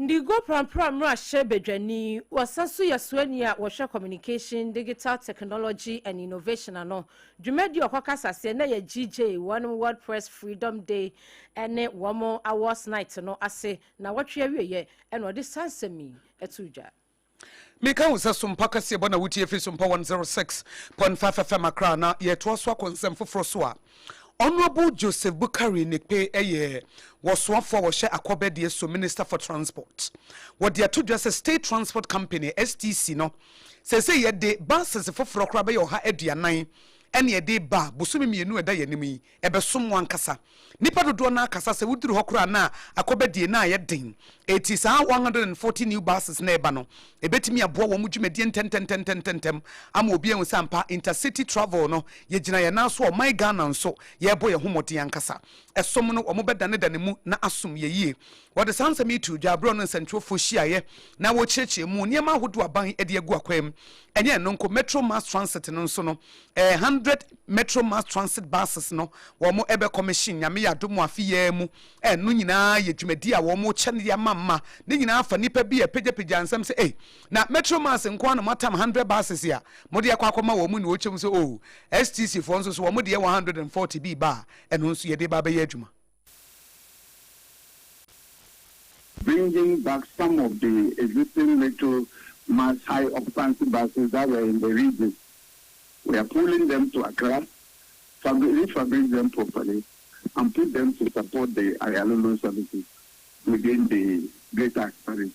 Ndigo Prampram mmarahyɛbadwani, wɔsan so yɛ soani a wɔhwɛ Communication, Digital Technology and Innovation ano dwumadi a ɔkɔkasa aseɛ na yɛ GJ wɔn World Press Freedom Day ne wɔn Awards Night no ase na wɔtwe awieɛ ɛna ɔde saa nsɛm yi ɛto dwa. Meka wo sɛ Sompa kaseɛbɔ na wotie firi Sompa 106.5 FM Accra na yɛtoa so akɔ nsɛm foforɔ so a Honourable Joseph Bukari Nikpe yɛ wɔsoafoɔ a wɔhyɛ akɔbɛdeɛ so Minister for Transport. Wɔde ato dwa sɛ State Transport Company, STC, no seesei yɛde buses foforɔ koraa bɛyɛ 140 ɛne ɛde ba bosome 2 a ɛda yɛn anim yi ɛbɛsom wo ankasa. Nnipa dodoɔ no ara kasa sɛ woduru hɔ koraa na akɔbɛdie no ayɛ den. Enti saa 140 new buses no a ɛreba no, ɛbɛtumi aboa wɔn dwumadie ntɛntɛntɛntɛntɛm ama obi ahu sɛ ampa intercity travel no, yɛgyina yɛn nan so a ɔman Ghana nso yɛrebɔ yɛn ho mmɔden ankasa. Ɛsom no, wɔbɛdanedane mu na asom yɛ yie. Wɔde saa nsɛm yi too dwa berɛ a ɔne nsɛntwerɛfoɔ hyiaeɛ na wɔrekyerɛkyerɛ mu nneɛma ahodoɔ a aban de agu akwan mu. Ɛnyɛ ɛno nko, Metro Mass Transit no nso no, 100 Metro Mass Transit buses no wɔn bɛ commission Nyame yɛ adom afe yi ara mu. Ɛno nyinaa yɛ dwumadi a wɔn kyɛ no de ama mma. Ne nyinaa fa nnipa bi a ɛpagyapagya nsɛm sɛ ei na Metro Mass nko ara na moatam 100 buses a mode akɔ akɔma wɔn na wɔkyɛ mu sɛ oh STC foɔ nso so wɔn deɛ 140 bi ba a ɛno nso yɛde ba abɛyɛ adwuma. Bringing back some of the existing Metro Mass high occupancy buses that were in the region. We are pulling them to Accra, refabric them properly, and put them to support the Ayalolo services within the Greater Accra region.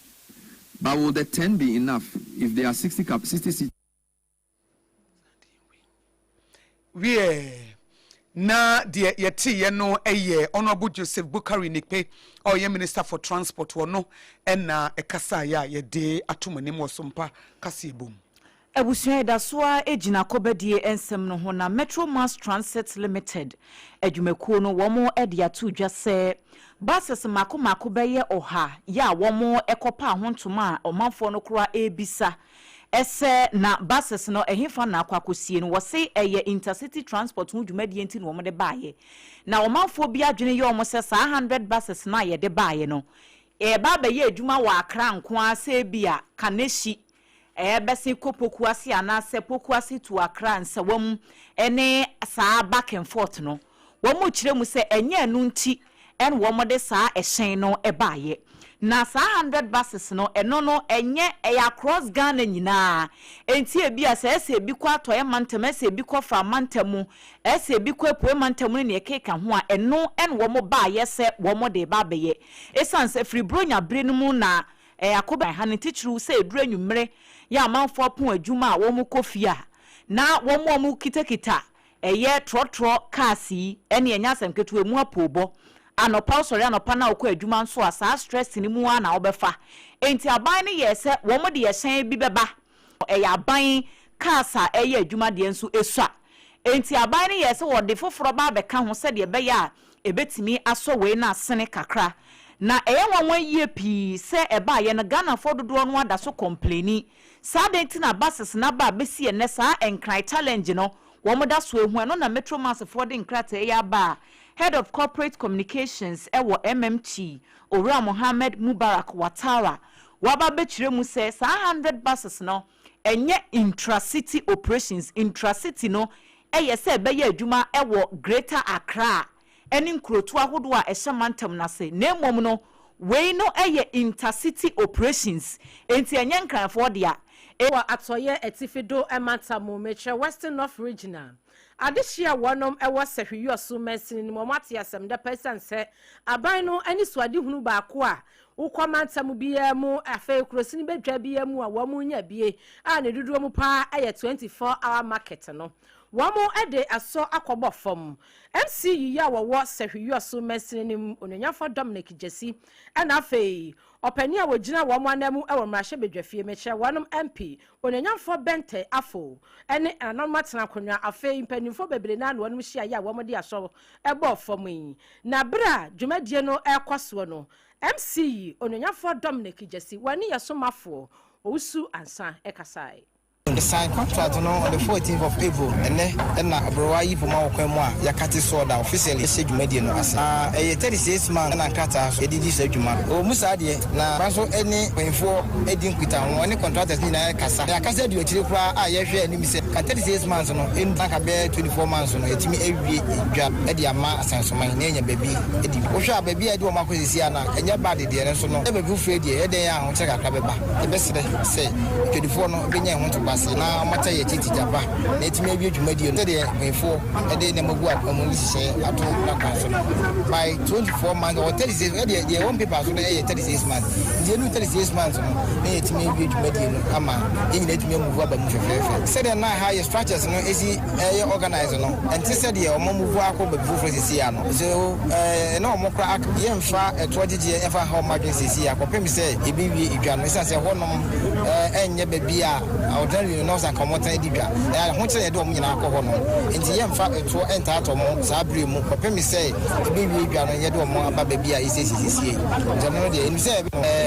But will the 10 be enough if there are 60 cap 60 seats? Wiɛ, na deɛ yɛteeɛ no yɛ Honourable Joseph Bukari Nikpe a ɔyɛ Minister for Transport, ɔno na ɛkasaeɛ a yɛde ato mo anim wɔ Sompa kaseɛbɔ mu. Abusua yi da so ara gyina kɔbadie nsɛm no ho na Metro Mass Transit Limited adwumakuo no wɔn de ato dwa sɛ buses mmaako mmaako bɛyɛ ɔha yɛ a wɔn kɔpaa ho ntoma a ɔmanfoɔ no koraa rebisa sɛ na buses no ɛhefa na akɔ akɔsie no. Wɔse ɛyɛ intercity transport ho dwumadie nti na wɔn de baeɛ na ɔmanfoɔ bi adwene yɛ wɔn sɛ saa 100 buses no a yɛde baeɛ no ɛreba abɛyɛ adwuma wɔ Accra nko ara sɛ ebia Kaneshie Ɛbɛsen kɔ Pokuase anaasɛ Pokuase to Accra nsawam ne saa back and forth no, wɔkyerɛ mu sɛ ɛnyɛ ɛno nti na wɔde saa ɛhyɛn no baeɛ. Na saa hundred buses no, ɛno no ɛnyɛ, ɛyɛ across Ghana nyinaa. Enti ebia sɛ ɛsɛ ebi kɔ Atɔeɛ mantam, ɛsɛ ebi kɔ Afram mantam, ɛsɛ ebi kɔ Apueɛ mantam ne nea ɛkeka ho a, ɛno na wɔbaeɛ sɛ wɔde reba abɛyɛ. Esiane sɛ firi Buronya bere no mu na Ɛyɛ akoba ha no titiriw sɛ eduru anwummere yɛ amanfo apon adwuma a wɔkɔ fie a, na wɔn a wɔkitakita ɛyɛ trɔtrɔ cars yi ɛne ɛnyɛ asɛm ketewa emu apoobɔ. Anɔpa wosɔre anɔpa na wokɔ adwuma nso a saa stress no mu ara na wobɛfa. Enti aban no yɛɛ sɛ wɔde ɛhyɛn bi bɛba. Ɛyɛ aban cars a ɛyɛ adwuma deɛ nso esua. Enti aban no yɛɛ sɛ wɔde foforɔ ba abɛka ho sɛdeɛ ɛbɛyɛ a ɛbɛtumi asɔ wei no asene kakra. Na ɛyɛ nwanwa yie pii sɛ ɛbaeɛ no Ghanafoɔ dodoɔ no ara da so kɔmpleni sɛ adɛn nti na buses no aba abɛsi ɛnnɛ saa Nkran challenge no wɔn da so ɛhu. Ɛno na Metro Mass foɔ de nkrataa yi aba a Head of Corporate Communications wɔ MMT, Owura Mohammed Mubarak Watara waba abɛkyerɛ mu sɛ saa 100 buses no ɛnyɛ intra-city operations, intra-city no yɛ sɛ ɛbɛyɛ adwuma wɔ Greater Accra. ne nkurotoɔ ahodoɔ a ɛhyɛ mantam no ase, na mmom no, wei no yɛ intercity operations, enti ɛnyɛ Nkranfoɔ dea. Wɔ Atɔeɛ Atifi do mantam mu, mekyerɛ Western North Region a, adehye a wɔnom wɔ Sahwi-Wiɔso mansini no mu, wɔn ate asɛm dɛ pa esiane sɛ aban no anisoadehunu baako a wokɔ mantam biara mu afei kurosini badwa biara mu a wɔn nya bie a ne dodoɔ mu paa yɛ 24 hour market no wɔn de asɔ akɔbɔ fam. MC Yiyi a wɔwɔ Sahwi-Wiɔso mansini no mu, Onuonyamfoɔ Dominic Gyasi ɛna afei Ɔpanin a ɔgyina wɔn ananmu wɔ mmarahyɛbadwafie, mekyerɛ wɔnom MP, Onuonyamfoɔ Bentey Afful ne nananom atena akonwa, afei mpaninfoɔ bebree no ara na wɔnom hyiaeɛ a wɔn de asɔ bɔɔ fam yi. Na berɛ a dwumadie no rekɔ soɔ no, MC yi, Onuonyamfoɔ Dominic Gyasi, wɔne yɛn somafoɔ Owusu Ansah kasaeɛ. Yɛ sign contract no on the 14th of April, ɛnɛ na aberewa yi poma wɔ kwan mu a yɛakate soɔ da officially hyɛ dwumadie no ase. Na ɛyɛ 36 months na nkrataa so yɛde di saa dwuma no. Ɛwɔ mu saa deɛ, na kwan so ne mpanyinfoɔ di nkutaho, wɔne contractors no nyinaa kasa. Na yɛakasa adu akyire koraa a yɛhwɛ anim sɛ ka 36 months no ɛndu na ka bɛyɛ 24 months no yɛatumi awie dwa de ama Asansoman na yɛanya baabi adi. Wohwɛ a baabi a yɛde wɔn akɔ seesei a na ɛnyɛ bad deɛ nanso no sɛ baabi foforɔ yi deɛ ɛyɛ dɛn a ahokyerɛ kakra bɛba. Yɛbɛsrɛ sɛ adwadifoɔ no bɛnya ɛho ntoboaseɛ na wɔata yɛn akyi tikya pa na yɛatumi awie dwumadie no sɛdeɛ mpanyinfoɔ de nneɛma gu akwan mu ne nhyehyɛeɛ ato n'akwan so no by 24 months or 36 ɛdeɛ deɛ ɛwɔ paper so no ɛyɛ 36 months nti ɛnu 36 months no na yɛatumi awie dwumadie no ama yɛn nyinaa atumi amuvu aba mu fɛfɛɛfɛ sɛdeɛ na ha yɛ structures no ɛsi ɛyɛ organize no ɛnte sɛdeɛ wɔn amuvu akɔ baabi foforɔ sisi ano so ɛɛ na wɔn kora yɛmfa ɛtoɔ gyegyeɛ ɛmfa ha wɔn adwene sisi akɔpem sɛ yɛbɛwie edwa no ɛsiane sɛ ɛhɔnom ɛnyɛ baabi a ordinarily no na ɔsɛ anka wɔn tan di dwa na ahokyerɛ yɛde wɔn nyinaa kɔ hɔ no nti yɛmfa ɛtoɔ ɛntaatɔ wɔn saa bere mu kɔpem sɛ yɛbɛwie edwa no yɛde wɔn aba baabi a yɛsiesie siesie nti ɛno no deɛ ɛnim sɛ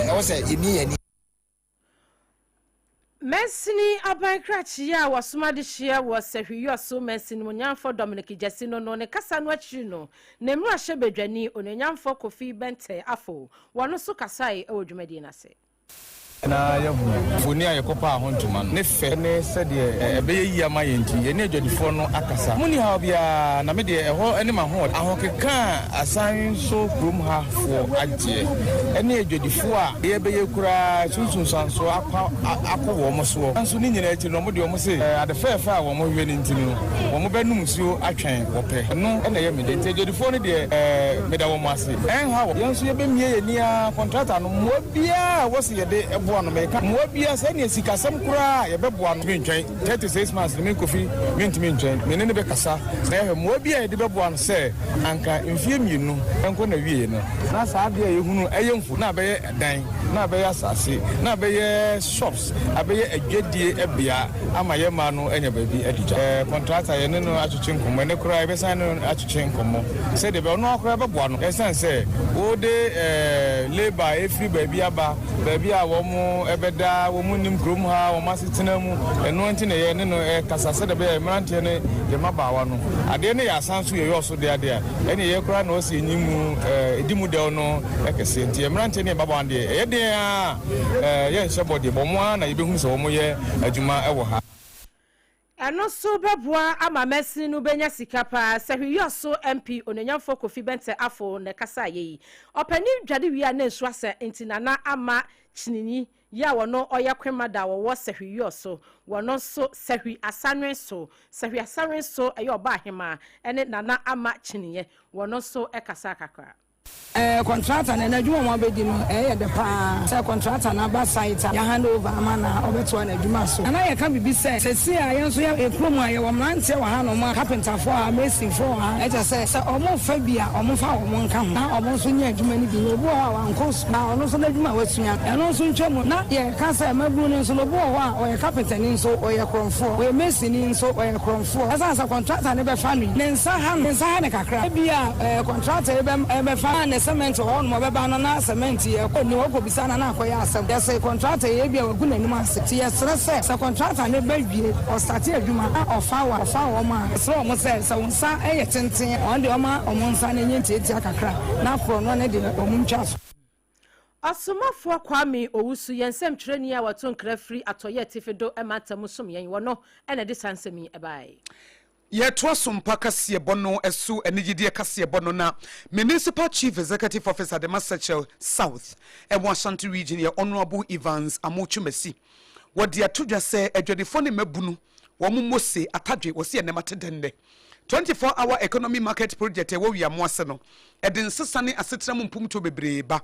ɛwɔ sɛ yɛmie yɛn ani. Mansini aban krakye a wɔsoma de hyeɛ wɔ Sahwi-Wiawso Mansini mu Nyanfo Dominic Gyasi no no ne kasa no akyiri no, ne mmarahyɛbadwani Onuonyamfo Kofi Bentey Afo wɔno nso kasae wɔ dwumadie no ase. Na yɛahu mfoni a yɛkɔpaa ho ntoma no, ne fɛ ne sɛdeɛ ɛbɛyɛ yie ama yɛn nti, yɛne adwadifoɔ no akasa. Monni haw biara, na me deɛ, ɛhɔ ne m'ahoɔden. Ahokeka a asan so kurom ha foɔ agyeɛ ne adwadifoɔ a yɛbɛyɛ koraa so nsunsuansoɔ akɔ akɔ wɔn soɔ. Nanso ne nyinaa akyi no, wɔn deɛ wɔse ade fɛɛfɛ a wɔhwehwɛ no nti no, wɔbɛnom nsuo atwɛn wɔpɛ. Ɛno na ɛyɛ me dɛ. Nti adwadifoɔ no deɛ, meda wɔn ase. Ɛnha wɔn. Yɛn nso yɛbɛmia yɛn ani ara, kɔntrata no, mmoa biara a ɛwɔ sɛ yɛde boa no, meka mmoa biara, sɛ ɛneɛ sikasɛm koraa a, yɛbɛboa no. Mentwɛn 36 months no, me Kofi, mentumi ntwɛn. Me ne no bɛkasa na yɛahwɛ mmoa bi a yɛde bɛboa no sɛ anka mfeɛ mmienu nkɔ n'awieɛ no, na saa adeɛ a yɛhunu ɛyɛ mfo na abɛyɛ dan, na abɛyɛ asase, na abɛyɛ shops, abɛyɛ adwadie bea ama yɛn mmaa no anya baabi adi dwa. Kɔntrata, yɛne no atwetwe nkɔmmɔ, ɛnnɛ koraa yɛbɛsan ne no atwetwe nkɔmmɔ sɛdeɛ ɛbɛyɛ ɔno ara koraa bɛboa no ɛsiane sɛ wode labour a ɛfiri baabi aba, baabi a wɔbɛda, wɔn nnim kurom ha, wɔn asetena mu, ɛno nti na yɛne no rekasa sɛdeɛ ɛbɛyɛ mmeranteɛ ne yɛn mmabaawa no, adeɛ no yɛ asan so yɛyɛ ɔso deɛ adeɛ a, ɛne yɛ koraa na ɔsɛ yɛnyi mu, ɛdi mu dɛw no kɛseɛ. Nti yɛn mmeranteɛ ne yɛn mmabaawa no deɛ, ɛyɛ den ara a yɛnhyɛ bɔ deɛ, wɔn ara na yɛbɛhunu sɛ wɔyɛ adwuma wɔ ha. Ɛno nso bɛboa ama mansini no bɛnya sika paa. Sahwi-Wiawso MP Onuonyamfoɔ Kofi Benteh Afful na ɛkasaeɛ yi. Ɔpanin dware wie a na nsuo asa nti Nana Ama Kyinini yi a ɔno ɔyɛ Kwemada a wɔwɔ Sahwi-Wiawso, wɔno nso Sahwi Asanwen so, Sahwi Asanwen so ɛyɛ Ɔbaahemaa ne Nana Ama Kyiniiɛ, wɔno nso kasaa kakra. Ɛɛ kɔntrata no n'adwuma a wɔn abɛdi no ɛyɛ dɛ paa sɛ kɔntrata no aba site a yɛ hand over ama no a ɔbɛtoa n'adwuma so. Nana yɛka biribi sɛ sɛsi a yɛn nso yɛ kurom a yɛwɔ mmeranteɛ wɔ ha nom a kapentafoɔ wɔ ha masonfoɔ wɔ ha ɛkyɛ sɛ sɛ wɔn fa bi a wɔn fa wɔn nka ho na wɔn nso nyɛ adwuma no bi na obi wɔ hɔ a wankɔ sukuu na ɔno nso n'adwuma a wasua ɛno nso ntwa mu na yɛka sɛ mmabunu no nso no obi wɔ hɔ a ɔyɛ kapentani nso ɔyɛ korɔmfoɔ ɔyɛ masonni nso ɔyɛ korɔmfoɔ ɛsan sɛ kɔntrata no bɛfa no yi ne nsa ha no ne nsa ha no kakra ebia ɛɛ Kɔntrata yi bɛfa ne cement wɔ hɔnom ɔbɛba no na cement yɛ kɔ ni ɔkɔ bisa no na akɔyɛ asɛm yɛse kɔntrata yi ebia wagu n'anim ase nti yɛsrɛ sɛ sɛ kɔntrata no ba wie ɔstate adwuma na ɔfa wa ɔfa wɔn a yɛsrɛ wɔn sɛ sɛ wo nsa yɛ tenten a wɔn deɛ ɔma wɔn nsa no nyɛ ntiatia kakra na korɔ no ne deɛ wɔn ntwa so. Ɔsomafoɔ Kwame Owusu, yɛn nsɛmtwerɛni a wɔto nkra firi Atɔeɛ Atifi Do mantam mu som yɛn, wɔ no na ɛde saa nsɛm yi baeɛ. Yɛtoa so mpa kaseɛbɔ no so anigyedeɛ kaseɛbɔ no na Municipal Chief Executive Officer de ma Sɛkyerɛ South ɛwɔ Ashanti Region yɛ Honourable Evans Amokyumasi. Wɔde ato dwa sɛ adwadifoɔ ne mmabunu wɔn mmɔ se atadwe wɔse ɛnɛ mate dɛ nnɛ. 24 Hour Economy Market Project a ɛwɔ Wiamoase no ɛde nsesa ne asetena mu mpomtuo bebree ba.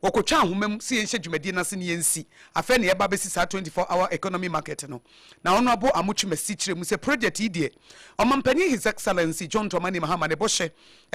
Wɔkɔtwa ahoma mu sɛ yɛnhyɛ dwumadie no ase na yɛnsi. Afei na yɛreba abɛsi saa 24 Hour Economy Market no. Na Honourable Amokyem Asi kyerɛ mu sɛ project yi deɛ, Ɔmanpanin His Excellency John Dramani Mahama ne bɔhyɛ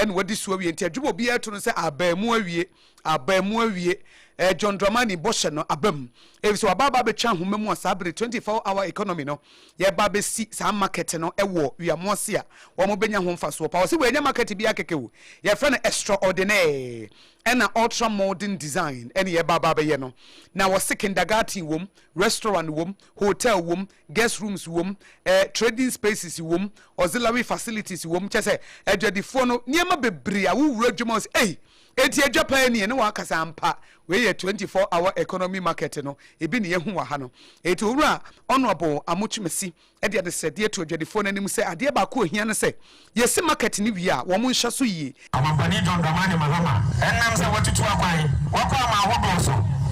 na wadi so awie nti adwuma a obiara reto no sɛ aba mu awie, aba mu awie. Eh, John Dramani bɔhyɛ no aba mu. Efisɛ waba aba abɛtwa ahoma mu a saa bere 24 Hour Economy no yɛreba abɛsi saa market no wɔ Wiamoase a wɔbɛnya ho mfasoɔ paa. Ɔse wei ɛnyɛ market biara kɛkɛ o, yɛfrɛ no extraordinaire. Ɛna ultra modern design ɛne yɛba aba abɛyɛ no. Na wɔse kindergarten wom, restaurant wom, hotel wom, guest rooms wom, eh, trading spaces wom, auxiliary facilities wom, kyɛ sɛ adwadifoɔ no nneɛma bebree a wowura dwam a wɔse ei, enti adwa paa nie, ne wɔaka sɛ ampa wei yɛ 24 hour economy market no ebi ne yɛhu wɔ ha no. Enti Owura Honourable Amokyemasi de adesrɛdeɛ to adwadifoɔ no anim sɛ adeɛ baako a ɛhia ne sɛ yɛsi market no wie a wɔn nhyɛ so yie. Ɔmampanin John Dramani Mahama ɛnam sɛ watutu akwan, wakɔ aman ahodoɔ so,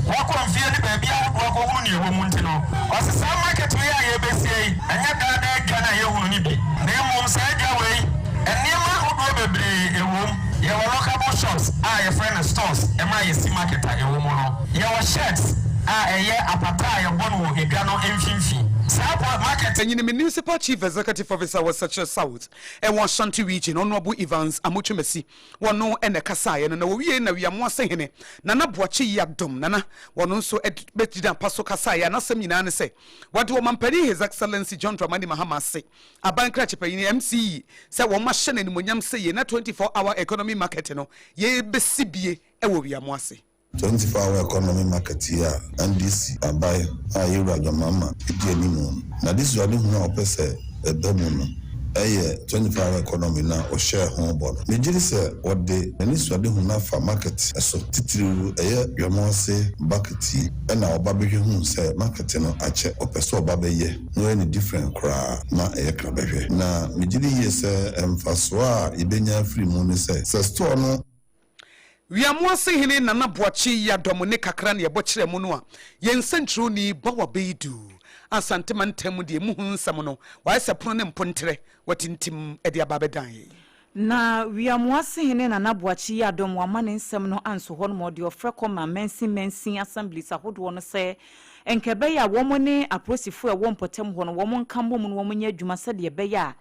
wakɔ mfie ne baabi ahodoɔ akɔhunu nea ɛwɔ mu nti no, ɔse saa market wei a yɛrebɛsie yi, ɛnyɛ daa daa dwa no a yɛhunu no bi, na mmom saa dwa wei, nneɛma ahodoɔ bebree ɛwɔ mu. Yɛwɔ lockable shops a yɛfrɛ no stores ɛma yɛsi market a ɛwɔ mu no. Yɛwɔ sheds a ɛyɛ apata a yɛbɔ no wɔ edwa no mfimfini. Saa po market. Panyin Municipal Chief Executive Officer wɔ Sekyere South ɛwɔ Ashanti Region, Honourable Evans Amokyemasi, wɔno na ɛkasaeɛ no, na wɔwiei na Wiamoase Hene, Nana Boakye Yiadom Nana, wɔno nso bɛgyina pa so kasaeɛ a n'asɛm nyinaa ne sɛ wɔde Ɔmanpanin His Excellency John Dramani Mahama ase, Aban Krakye Panyin, MCE, sɛ wɔahyɛ no animuonyam sɛ yei na 24 Hour Economy Market no yɛrebɛsi bie wɔ Wiamoase. 24 hour economy market yi a NDC aban a Yewura John Mahama di anim no, n'adesuadehunu a ɔpɛ sɛ ɛba mu no yɛ 24 hour economy no a ɔhyɛɛ ho bɔ no. Megye di sɛ ɔde n'anisoadehunu no afa market so, titiriw ɛyɛ Dwamoase bucket yi na ɔba bɛhwɛ huu sɛ market no akyɛ, ɔpɛ sɛ ɔba bɛyɛ na ɔyɛ no different koraa ma ɛyɛ krabɛhwɛ. Na megye di yie sɛ mfasoɔ a yɛbɛnya afiri mu ne sɛ, sɛ store no. Wiamoase hene Nana Boakye Yiadom ne kakra na yɛbɔ kyerɛɛ mo no a, yɛn nsɛnkyerɛwni Bawa Beidu, Asante mantam mu deɛ emu ho nsɛm no, wayɛ sɛ pono ne mponterɛ, watintim de aba abɛdan yɛn. Na Wiamoase hene Nana Boakye Yiadom wamma ne nsɛm no anso hɔ nom, ɔde ɔfrɛ kɔma mansin mansin assemblies ahodoɔ no sɛ nka ɛbɛyɛ a wɔn ne apolisifoɔ a ɛwɔ mpɔtam hɔ no wɔn nka mmom na wɔn nyɛ adwuma sɛdeɛ ɛbɛyɛ a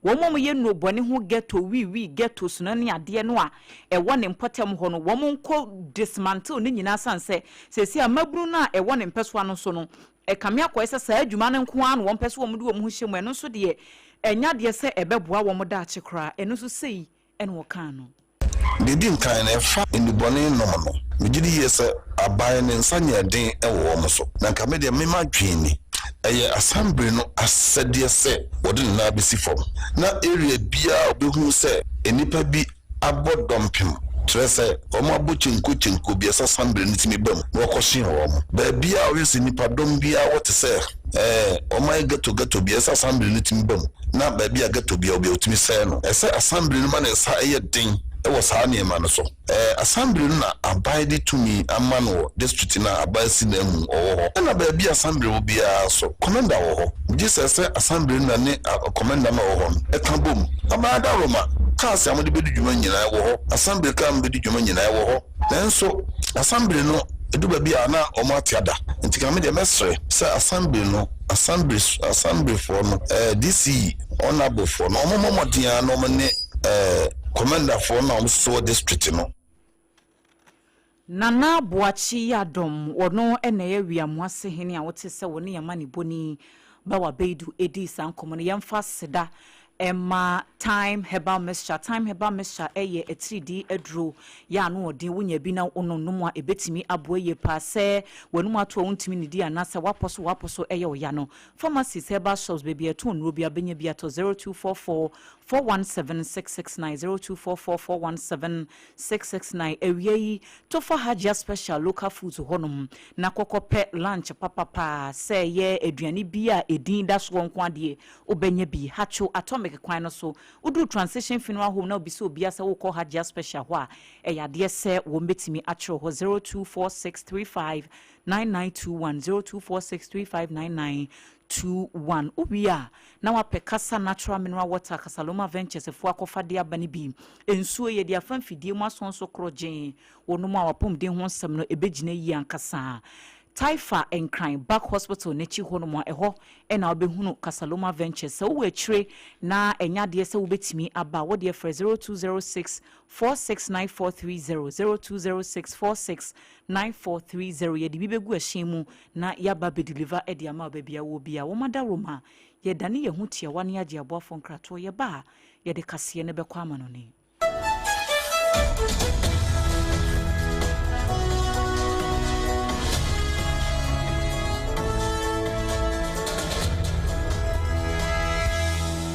Wɔn a wɔyɛ nnurubɔne ho ghetto, wii-wii ghettos no ne adeɛ no a ɛwɔ ne mpɔtam hɔ no, wɔn nkɔ dismantle ne nyinaa sane sɛ seesei a mmabunu no a ɛwɔ ne mpɛsoa no so no, ɛkame akɔyɛ sɛ saa adwuma no nko ara na wɔn pɛ sɛ wɔn de wɔn ho hyɛ mu, ɛno nso deɛ ɛnyɛ adeɛ sɛ ɛbɛboa wɔn daakye koraa, ɛno nso sei na wɔkaa no. Deɛ ɛdi nkan no, ɛfa nnubɔne nom no, megye di yie sɛ aban no nsa nyɛɛ den wɔ wɔn so. Na nka me deɛ, me m'adwene ni, ɛyɛ asambere no asɛdeɛ sɛ wɔde ne nan bɛsi fam, na area biara a wɔbɛhunu sɛ nnipa bi abɔ dɔmpem, kyerɛ sɛ wɔabɔ kyenko kyenko bi, ɛsɛ asambere no tumi ba mu na wɔkɔhye wɔn. Baabiara a wɔhwɛ sɛ nnipadɔm biara wɔ te sɛ ɛɛ wɔayɛ ghetto ghetto bi, ɛsɛ asambere no tumi ba mu. na baabi a ghetto biara obi a otumi sɛe no. Ɛsɛ asambere no ma ne nsa yɛ den wɔ saa nneɛma no so. Ɛɛ asambere no na aban de tumi ama no wɔ district no a aban si nan mu ɔwɔ hɔ. Ɛna baabi a asambere wɔ biara nso kɔmɛnda wɔ hɔ. Gye sɛ sɛ asambere no na ne kɔmɛnda no a ɔwɔ hɔ no ka bom. Aban adaworoma, cars a wɔde bedi dwuma nyinaa ɛwɔ hɔ. Asambere car a wɔde bedi dwuma nyinaa ɛwɔ hɔ. Nanso asambere no edu baabi a na wɔn ate ada. Nti ka me deɛ mɛsrɛ sɛ asambere no Asambere Asambrefoɔ no, ɛɛ DCE Honourablefoɔ no, wɔn mmɔ mmɔden ara na wɔn ne ɛɛ Commanderfoɔ no a wɔn nso wɔ district no. Nana Boakye Yiadom, ɔno na ɛyɛ Wiamoase hene a wote sɛ wɔne yɛn amanebɔni Bawa Beidu dii saa nkɔmmɔ no. Yɛmfa aseda mma. Thyme Herbal Mixture, Thyme Herbal Mixture yɛ atiridii aduro yɛ ano ɔden, wonya bi na wononom a ɛbɛtumi aboa yie paa sɛ w'anum ato a wontumi nnidi anaasɛ woapɔ so woapɔ so yɛ wo ya no. Pharmacies, herbal shops, baabi a yɛtɔn nnuro biara wobɛnya bi atɔ 0244 417 669, 0244 417 669. Awia yi, to fa Hajia Special Local Foods hɔnom na kɔkɔ pɛ lunch papapa sɛ ɛyɛ aduane bi a ɛdin da soɔ nko adeɛ Wobɛnya bi. Hatcho Atomic kwan no so. Woduru Transition Funeral Home na wobisa obiara sɛ worekɔ Hajia Special hɔ a, ɛyɛ adeɛ sɛ wɔbɛtumi akyerɛ wo hɔ. 0246359921, 0246359921. Wowie a, na woapɛ Kasa Natural Mineral Water, Kasaloma Ventures foɔ akɔfa de aba no bi. Nsuo, yɛde afa mfidie mu asɔn so korɔgyee. Wonom a, w'apɔmuden ho nsɛm no, ɛbɛgyina yie ankasa. Taifa Nkran Back Hospital no akyi hɔnom a, ɛhɔ na wobɛhunu Casaloma Ventures. Sɛ wowɔ akyire na ɛnyɛ adeɛ sɛ wobɛtumi aba a, wo deɛ frɛ 0206 469430, 0206 469430. Yɛde bi bɛgu ɛhyɛn mu na yɛaba abɛdeliver de ama wo baabi a wowɔ biara. Wɔn adaworoma, yɛdane yɛn ho tiawa na yɛagye aboafoɔ nkratoɔ. Yɛba a, yɛde kaseɛ no bɛkɔ amanɔne.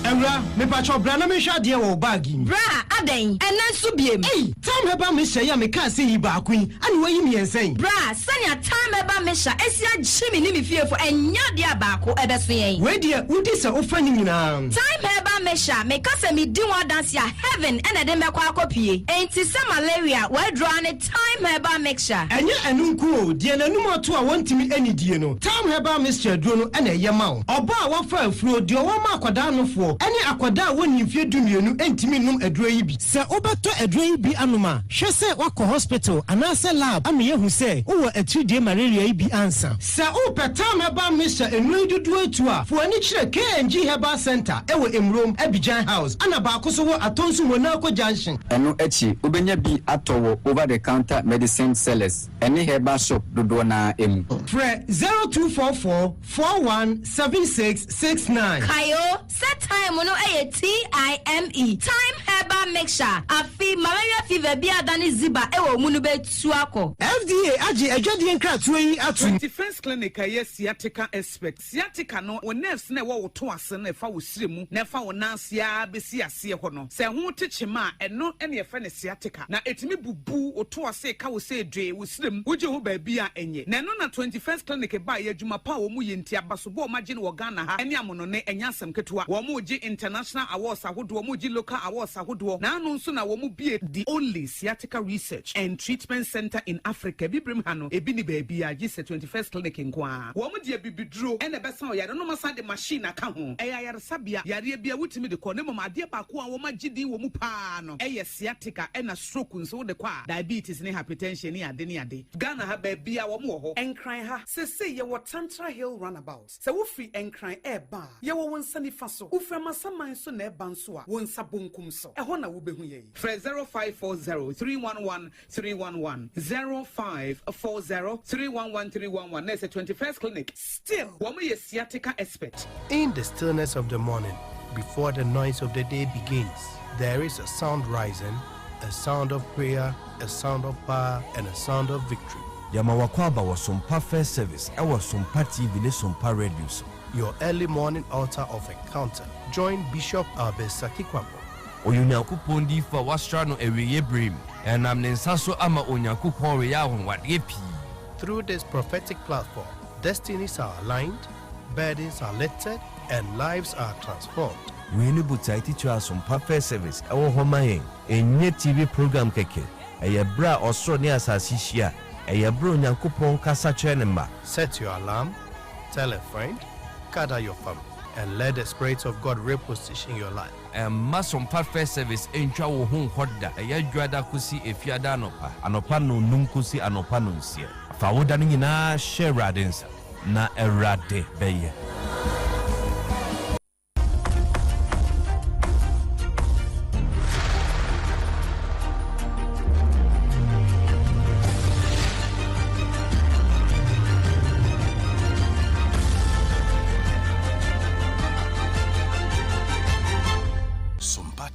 Awura, mepakyɛw bra na menhwɛ adeɛ wɔ wo bag yi mu. Bra, adɛn? Ɛnnɛ nso biem? Ei! Tam Herbal Mixture yi a mekaa sɛ yi baako yi, ɛna woayi mmiɛnsa yi? Bra, sɛnea Tam Herbal Mixture asi agye me ne me fiefo, ɛnyɛ adeɛ a baako ɛbɛso yɛn. Wei deɛ, wodi sɛ wofa ne nyinaa. Thyme Herbal Mixture, meka sɛ medi ho adanse a, heaven na ɛde me bɛkɔ akɔpue. Enti sɛ malaria, w'aduro ara ne Thyme Herbal Mixture. Ɛnyɛ ɛno nko o, deɛ n'anum ato a wɔntumi nnidie no, Thyme Herbal Mixture aduro no na ɛyɛ ma wo. Ɔbaa a wafa afuro, deɛ ɔwɔ ma akwadaa anofoɔ, ne akwadaa a wɔnnii mfeɛ dumienu ntumi nnom aduro yi bi. Sɛ wobɛtɔ aduro yi bi anom a, hwɛ sɛ woakɔ hospital anaasɛ lab ama yɛahu sɛ wowɔ atiridie malaria yi bi ansa. Sɛ wopɛ Tam Herbal Mixture nnuro yi dodoɔ atu a, fa w'ani kyerɛ KNG Herbal Centre wɔ Emurom, Abidjan House, ɛna baako nso wɔ Atonsu Monaco Junction. Ɛno akyi, wobɛnya bi atɔ wɔ over-the-counter medicine sellers ne herbal shop dodoɔ no ara mu. Frɛ 0244 41 76 69. Kae o, sɛ thyme no yɛ TIME, Thyme Herbal Mixture, afe malaria fever bi a adane ziba wɔ wo mu no bɛtu akɔ. FDA agye adwadie nkratoɔ yi atom. Twenty First Clinic a ɛyɛ sciatica expert. Sciatica no, wo nerves no a ɛwɔ wo to ase no ɛfa wo srɛ mu na ɛfa wo nan ase ara bɛsi aseɛ hɔ no, sɛ ɛho te kyema a, ɛno na yɛfrɛ no sciatica. Na ɛtumi bubu wo to ase ka wo sɛ dwee wo srɛ mu, wogye ho baabi a ɛnyɛ. Na ɛno na Twenty First Clinic baeɛ, adwuma pa a wɔn yɛ nti, abasobɔ a wɔagye no wɔ Ghana ha ne amonone, ɛnyɛ asɛm ketewa. Wɔregye international awards ahodoɔ, wɔregye local awards ahodoɔ, na ano nso na wɔbue the only sciatica research and treatment centre in Africa, Abibirem ha no, ebi nni baabiara gye sɛ 21st Clinic nko ara. Wɔn de abibiduro na ɛbɛsa ɔyare no, na wɔasan de machine aka ho. Ɛyɛ ayaresabea, yareɛ biara wotumi de kɔ, na mmom adeɛ baako a wɔagye din wɔ mu pa ara no yɛ sciatica ɛna stroke nso wode kɔ a, diabetes ne hypertension ne ade ne ade. Ghana ha baabiara wɔn wɔ hɔ. Nkran ha, seesei yɛwɔ Tantra Hill Runabout. Sɛ wofiri Nkran reba a, yɛwɔ wo nsa nifa so. Wofiri Amasaman nso na ɛreba nso a, wo nsa bonkum so. Ɛhɔ na wobɛhu yɛn. Frɛ 0540 311 311, 0540 311 311 na ɛsɛ 21st Clinic. Still, wɔn yɛ sciatica expert. In the stillness of the morning, before the noise of the day begins, there is a sound rising, a sound of prayer, a sound of power, and a sound of victory. Yɛma w'akwaaba wɔ Sompa First Service ɛwɔ Sompa TV ne Sompa Radio so. Your early morning altar of encounter. Join Bishop Albert Sakikwambo. Ɔyɛ Onyankopɔn diyifo a wɔasra no awieeɛ berɛ mu. Ɛnam ne nsa so ama Onyankopɔn reyɛ anwanwadeɛ pii. Through this prophetic platform, destinies are aligned, burdens are lifted, and lives are transformed. Wei ne botae titire a Sompa First Service wɔ hɔ ma yɛn. Ɛnyɛ TV program kɛkɛ. Ɛyɛ berɛ a ɔsoro ne asase hyia. Ɛyɛ berɛ a Onyankopɔn kasa kyerɛ ne mma. Set your alarm, tell a friend, gather your family, and let the Spirit of God reposition your life. Mma Sompa First Service ntwa wo ho nkɔ da. Ɛyɛ Dwoada kosi Efiada anɔpa. Anɔpa nnɔnnum kosi anɔpa nnɔnsia. Fa wo da no nyinaa hyɛ Awurade nsa, na Awurade bɛyɛ. Sompa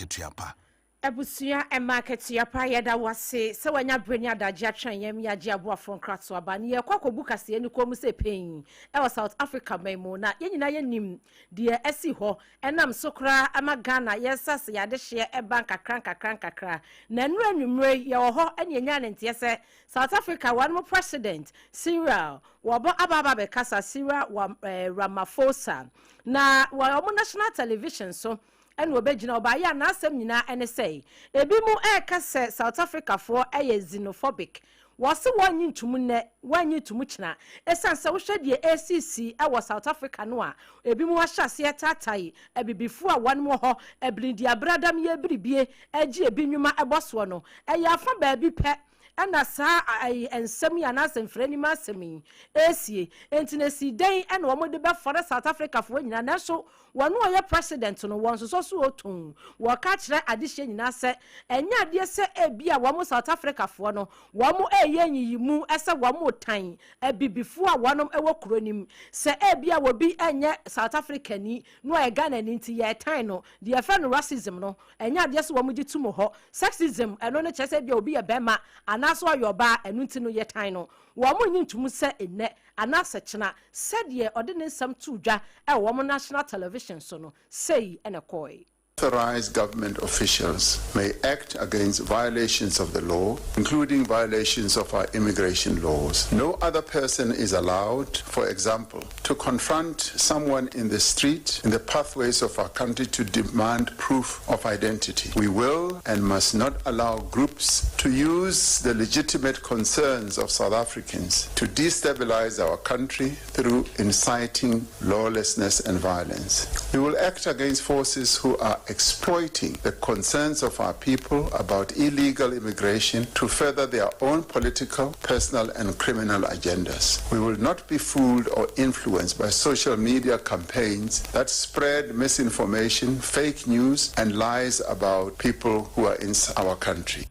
akatua pa. Abusua mma akatua pa, yɛda wo ase sɛ wanya berɛ ne adagye atwɛn yɛn ma yɛagye aboafoɔ nkratoɔ aba ne yɛrekɔ akɔbu kaseɛ no kɔn mu sɛ pɛn wɔ South Africa man mu. Na yɛn nyinaa yɛnim deɛ asi hɔ ɛnam so koraa ama Ghana yɛresa sɛ yɛn adehyeɛ ba nkakra nkakra nkakra. Na nnora anwummerɛ yi yɛwɔ hɔ ne yɛnyaa ne nteɛ sɛ South Africa wɔnom President Cyril wɔbɔ aba aba abɛkasa Cyril Ramaphosa na wɔ wɔn national television so ɛna ɔbɛgyina ɔbaeɛ a n'asɛm nyinaa ɛne sɛ ebinom ɛreka sɛ South Africafoɔ ɛyɛ xenophobic. Wɔse wɔnnye ntom nnɛ, wɔnnye ntom kyena. Ɛsiane sɛ wohwɛ deɛ ɛresisi wɔ South Africa no a, ebinom ahyɛ aseɛ taatae abibifoɔ a wɔn wɔ hɔ, abiridiabradam yɛ biribie, gye ebi nnwuma bɔ soɔ no, ɛyɛ afa baabi pɛ ɛna saa nsɛm yi anaasɛ mfrɛnim asɛm yi ɛresie. Enti na ɛsii dɛn na wɔde bɛfɔre South Africafoɔ nyinaa? Nanso wɔn a ɔyɛ president no wɔnsosɔ so ɔtɔn. Wɔka kyerɛ adehyeɛ nyinaa sɛ ɛnyɛ adeɛ sɛ ebia wɔn South Africafoɔ no wɔn reyɛ nyiyimu sɛ wɔn retan abibifoɔ a wɔn wɔ kuro no mu. Sɛ ebia obi nyɛ South Africani na ɔyɛ Ghanani nti yɛretan no. Deɛ yɛfrɛ no racism no, ɛnyɛ adeɛ sɛ wɔgye tom hɔ. Sexism, ɛno no kyerɛ sɛ ebia obi yɛ barima anaasɛ ɔyɛ ɔbaa, ɛno nti no yɛtan no. Wɔnnye ntom sɛ nnɛ anaasɛ kyena, sɛdeɛ ɔde ne nsɛm too dwa wɔ wɔn national television so no, sei na ɛkɔɔe. Authorized government officials may act against violations of the law, including violations of our immigration laws. No other person is allowed, for example, to confront someone in the street, in the pathways of our country to demand proof of identity. We will and must not allow groups to use the legitimate concerns of South Africans to destabilize our country through inciting lawlessness and violence. We will act against forces who are exploiting the concerns of our people about illegal immigration to further their own political, personal, and criminal agendas. We will not be fooled or influenced by social media campaigns that spread misinformation, fake news, and lies about people who are in our country.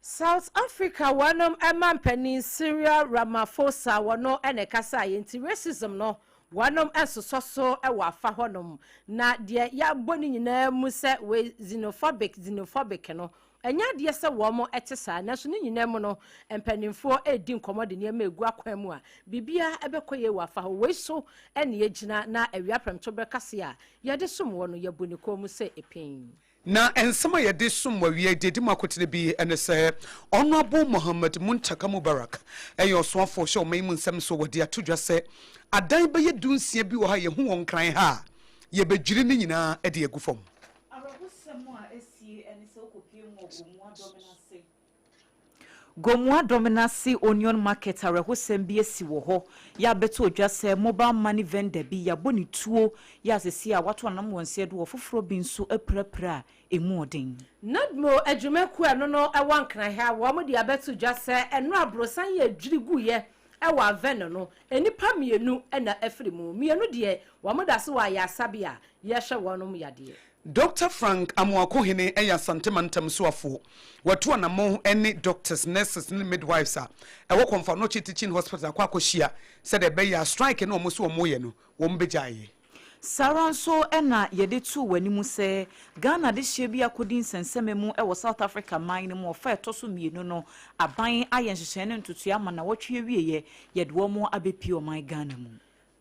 South Africa wɔnom mampanin Cyril Ramaphosa wɔno na ɛkasaeɛ nti racism no wɔnom nsosɔ so wɔ afa hɔnom na deɛ yɛabɔ ne nyinaa mu sɛ wei xenophobic xenophobic no ɛnyɛ adeɛ sɛ wɔn te saa nanso ne nyinaa mu no mpanimfoɔ redi nkɔmmɔ de nneɛma egu akwan mu a biribiara ɛbɛkɔ yie wɔ afa hɔ wei so ɛna yɛgyina na awia prɛmto berɛ a yɛde som wɔ no yɛbu ne kɔn mu sɛ epin. Na nsɛm a yɛde som wɔ awia yi deɛ ɛdi mu akotene bi ne sɛ Honourable Mohammed Muntaka Mubarak yɛ ɔsoafoɔ hyɛ ɔman yi mu nsɛm so wɔde ato dwa sɛ adan bɛyɛ dunsia bi wɔ ha a yɛhu wɔ Nkran ha a yɛbɛdwiri ne nyinaa de agu fam. Awerɛhosɛm a asie ne sɛ wokɔpue mu wɔ Gomoa Dɔmena ase. Gomoa Dɔmenase Onion Market awerɛhosɛm bi asi wɔ hɔ yɛ abɛto odwa sɛ mobile money vendor bi yɛabɔ ne tuo yɛ a seesei a wato anam wɔ nseɛ do wɔ foforɔ bi nso apirapira a ɛmu ɔden. NADMO adwumakuo a ɛno no wɔ Nkran ha wɔn de abɛto dwa sɛ ɛno aborosan yi a ɛdwiri guiɛ wɔ Avenor no nnipa mmienu na afiri mu, mmienu deɛ wɔn da so wɔ ayaresabea a yɛrehwɛ wɔn yadeɛ. Dɔkta Frank Amoakohene yɛ Asante Mantam soafoɔ. Watu anammɔn ne doctors, nurses ne midwives a ɛwɔ Komfo Anokye Teaching Hospital akɔ akɔhyia sɛdeɛ ɛbɛyɛ a strike no a wɔn se wɔreyɛ no, wɔbɛgyae yɛ. Saa ara nso na yɛde too w'anim sɛ Ghana adehyeɛ bi akɔdi nsɛnsɛmma mu wɔ South Africa man no mu ɔfa a ɛtɔ so mmienu no, aban ayɛ nhyehyɛe ne ntotoeɛ ama nnawɔtwe awieɛ yɛde wɔn abɛpue ɔman Ghana mu.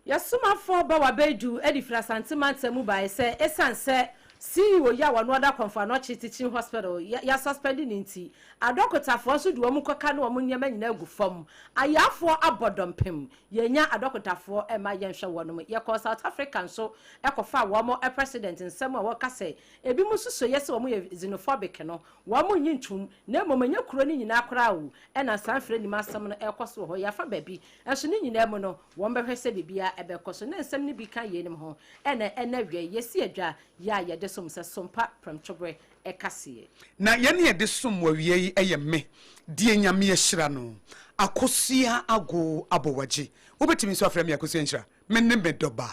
Yɛsomafoɔ Bawa Baidu de firi Asante mantam mu baeɛ sɛ ɛsiane sɛ CEO yi a wɔno ɔda Komfo Anokye Teaching Hospital yɛasuspɛnde no nti, adɔkotafoɔ nso de wɔn kɔka ne wɔn nneɛma nyinaa agu fam. Ayaafoɔ abɔ dɔmpem. Yɛnnya adɔkotafoɔ mma yɛnhwɛ wɔnom. Yɛkɔɔ South Africa nso kɔfaa wɔn president nsɛm a wɔka sɛ ebinom nsusuiɛ sɛ wɔn yɛ xenophobic no, wɔn nnye ntom na mmom ɛnyɛ kuro no nyinaa koraa o ɛna saa mfrɛ nim asɛm no ɛrekɔ so wɔ hɔ. Yɛafa baabi nso ne nyinaa mu no, Wɔbɛhwɛ sɛ biribiara bɛkɔ so. Na nsɛm no bi ka yeinom ho, Ɛna ɛnnɛ awia yi, yɛasi adwa yi a yɛde som sɛ Sompa Prɛmtoberɛ kaseɛ. Na yɛn a yɛde som wɔ awia yi yɛ me, deɛ Nyame ahyira no, Akosua Ago Abowagye. Wobɛtumi nso afrɛ me Akosua Nhyira. Me ne me dɔba.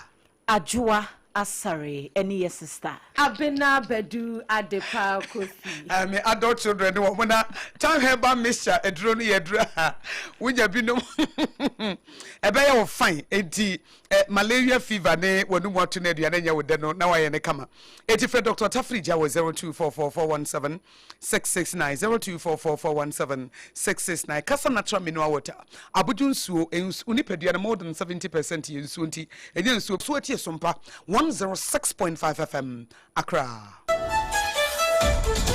Adwoa. Asare ne yɛ sister. Abena Badu Adepa Kofi. Eh, me adult children ne wɔn na Thyme herbal mixture aduro no yɛ aduro a wonya binom ɛbɛyɛ wo fine enti eh, malaria fever ne wɔn ato no aduane nyɛ wo dɛ no na wayɛ ne kama eti frɛ Dr. Tafiri gya wɔ 024441 669 024441 669 Kasa natural mineral water abodwo nsuo nsu nipadua no more than 70 percent yɛ nsuo nti ɛnyɛ nsuo so atie sompa 106.5 FM Accra.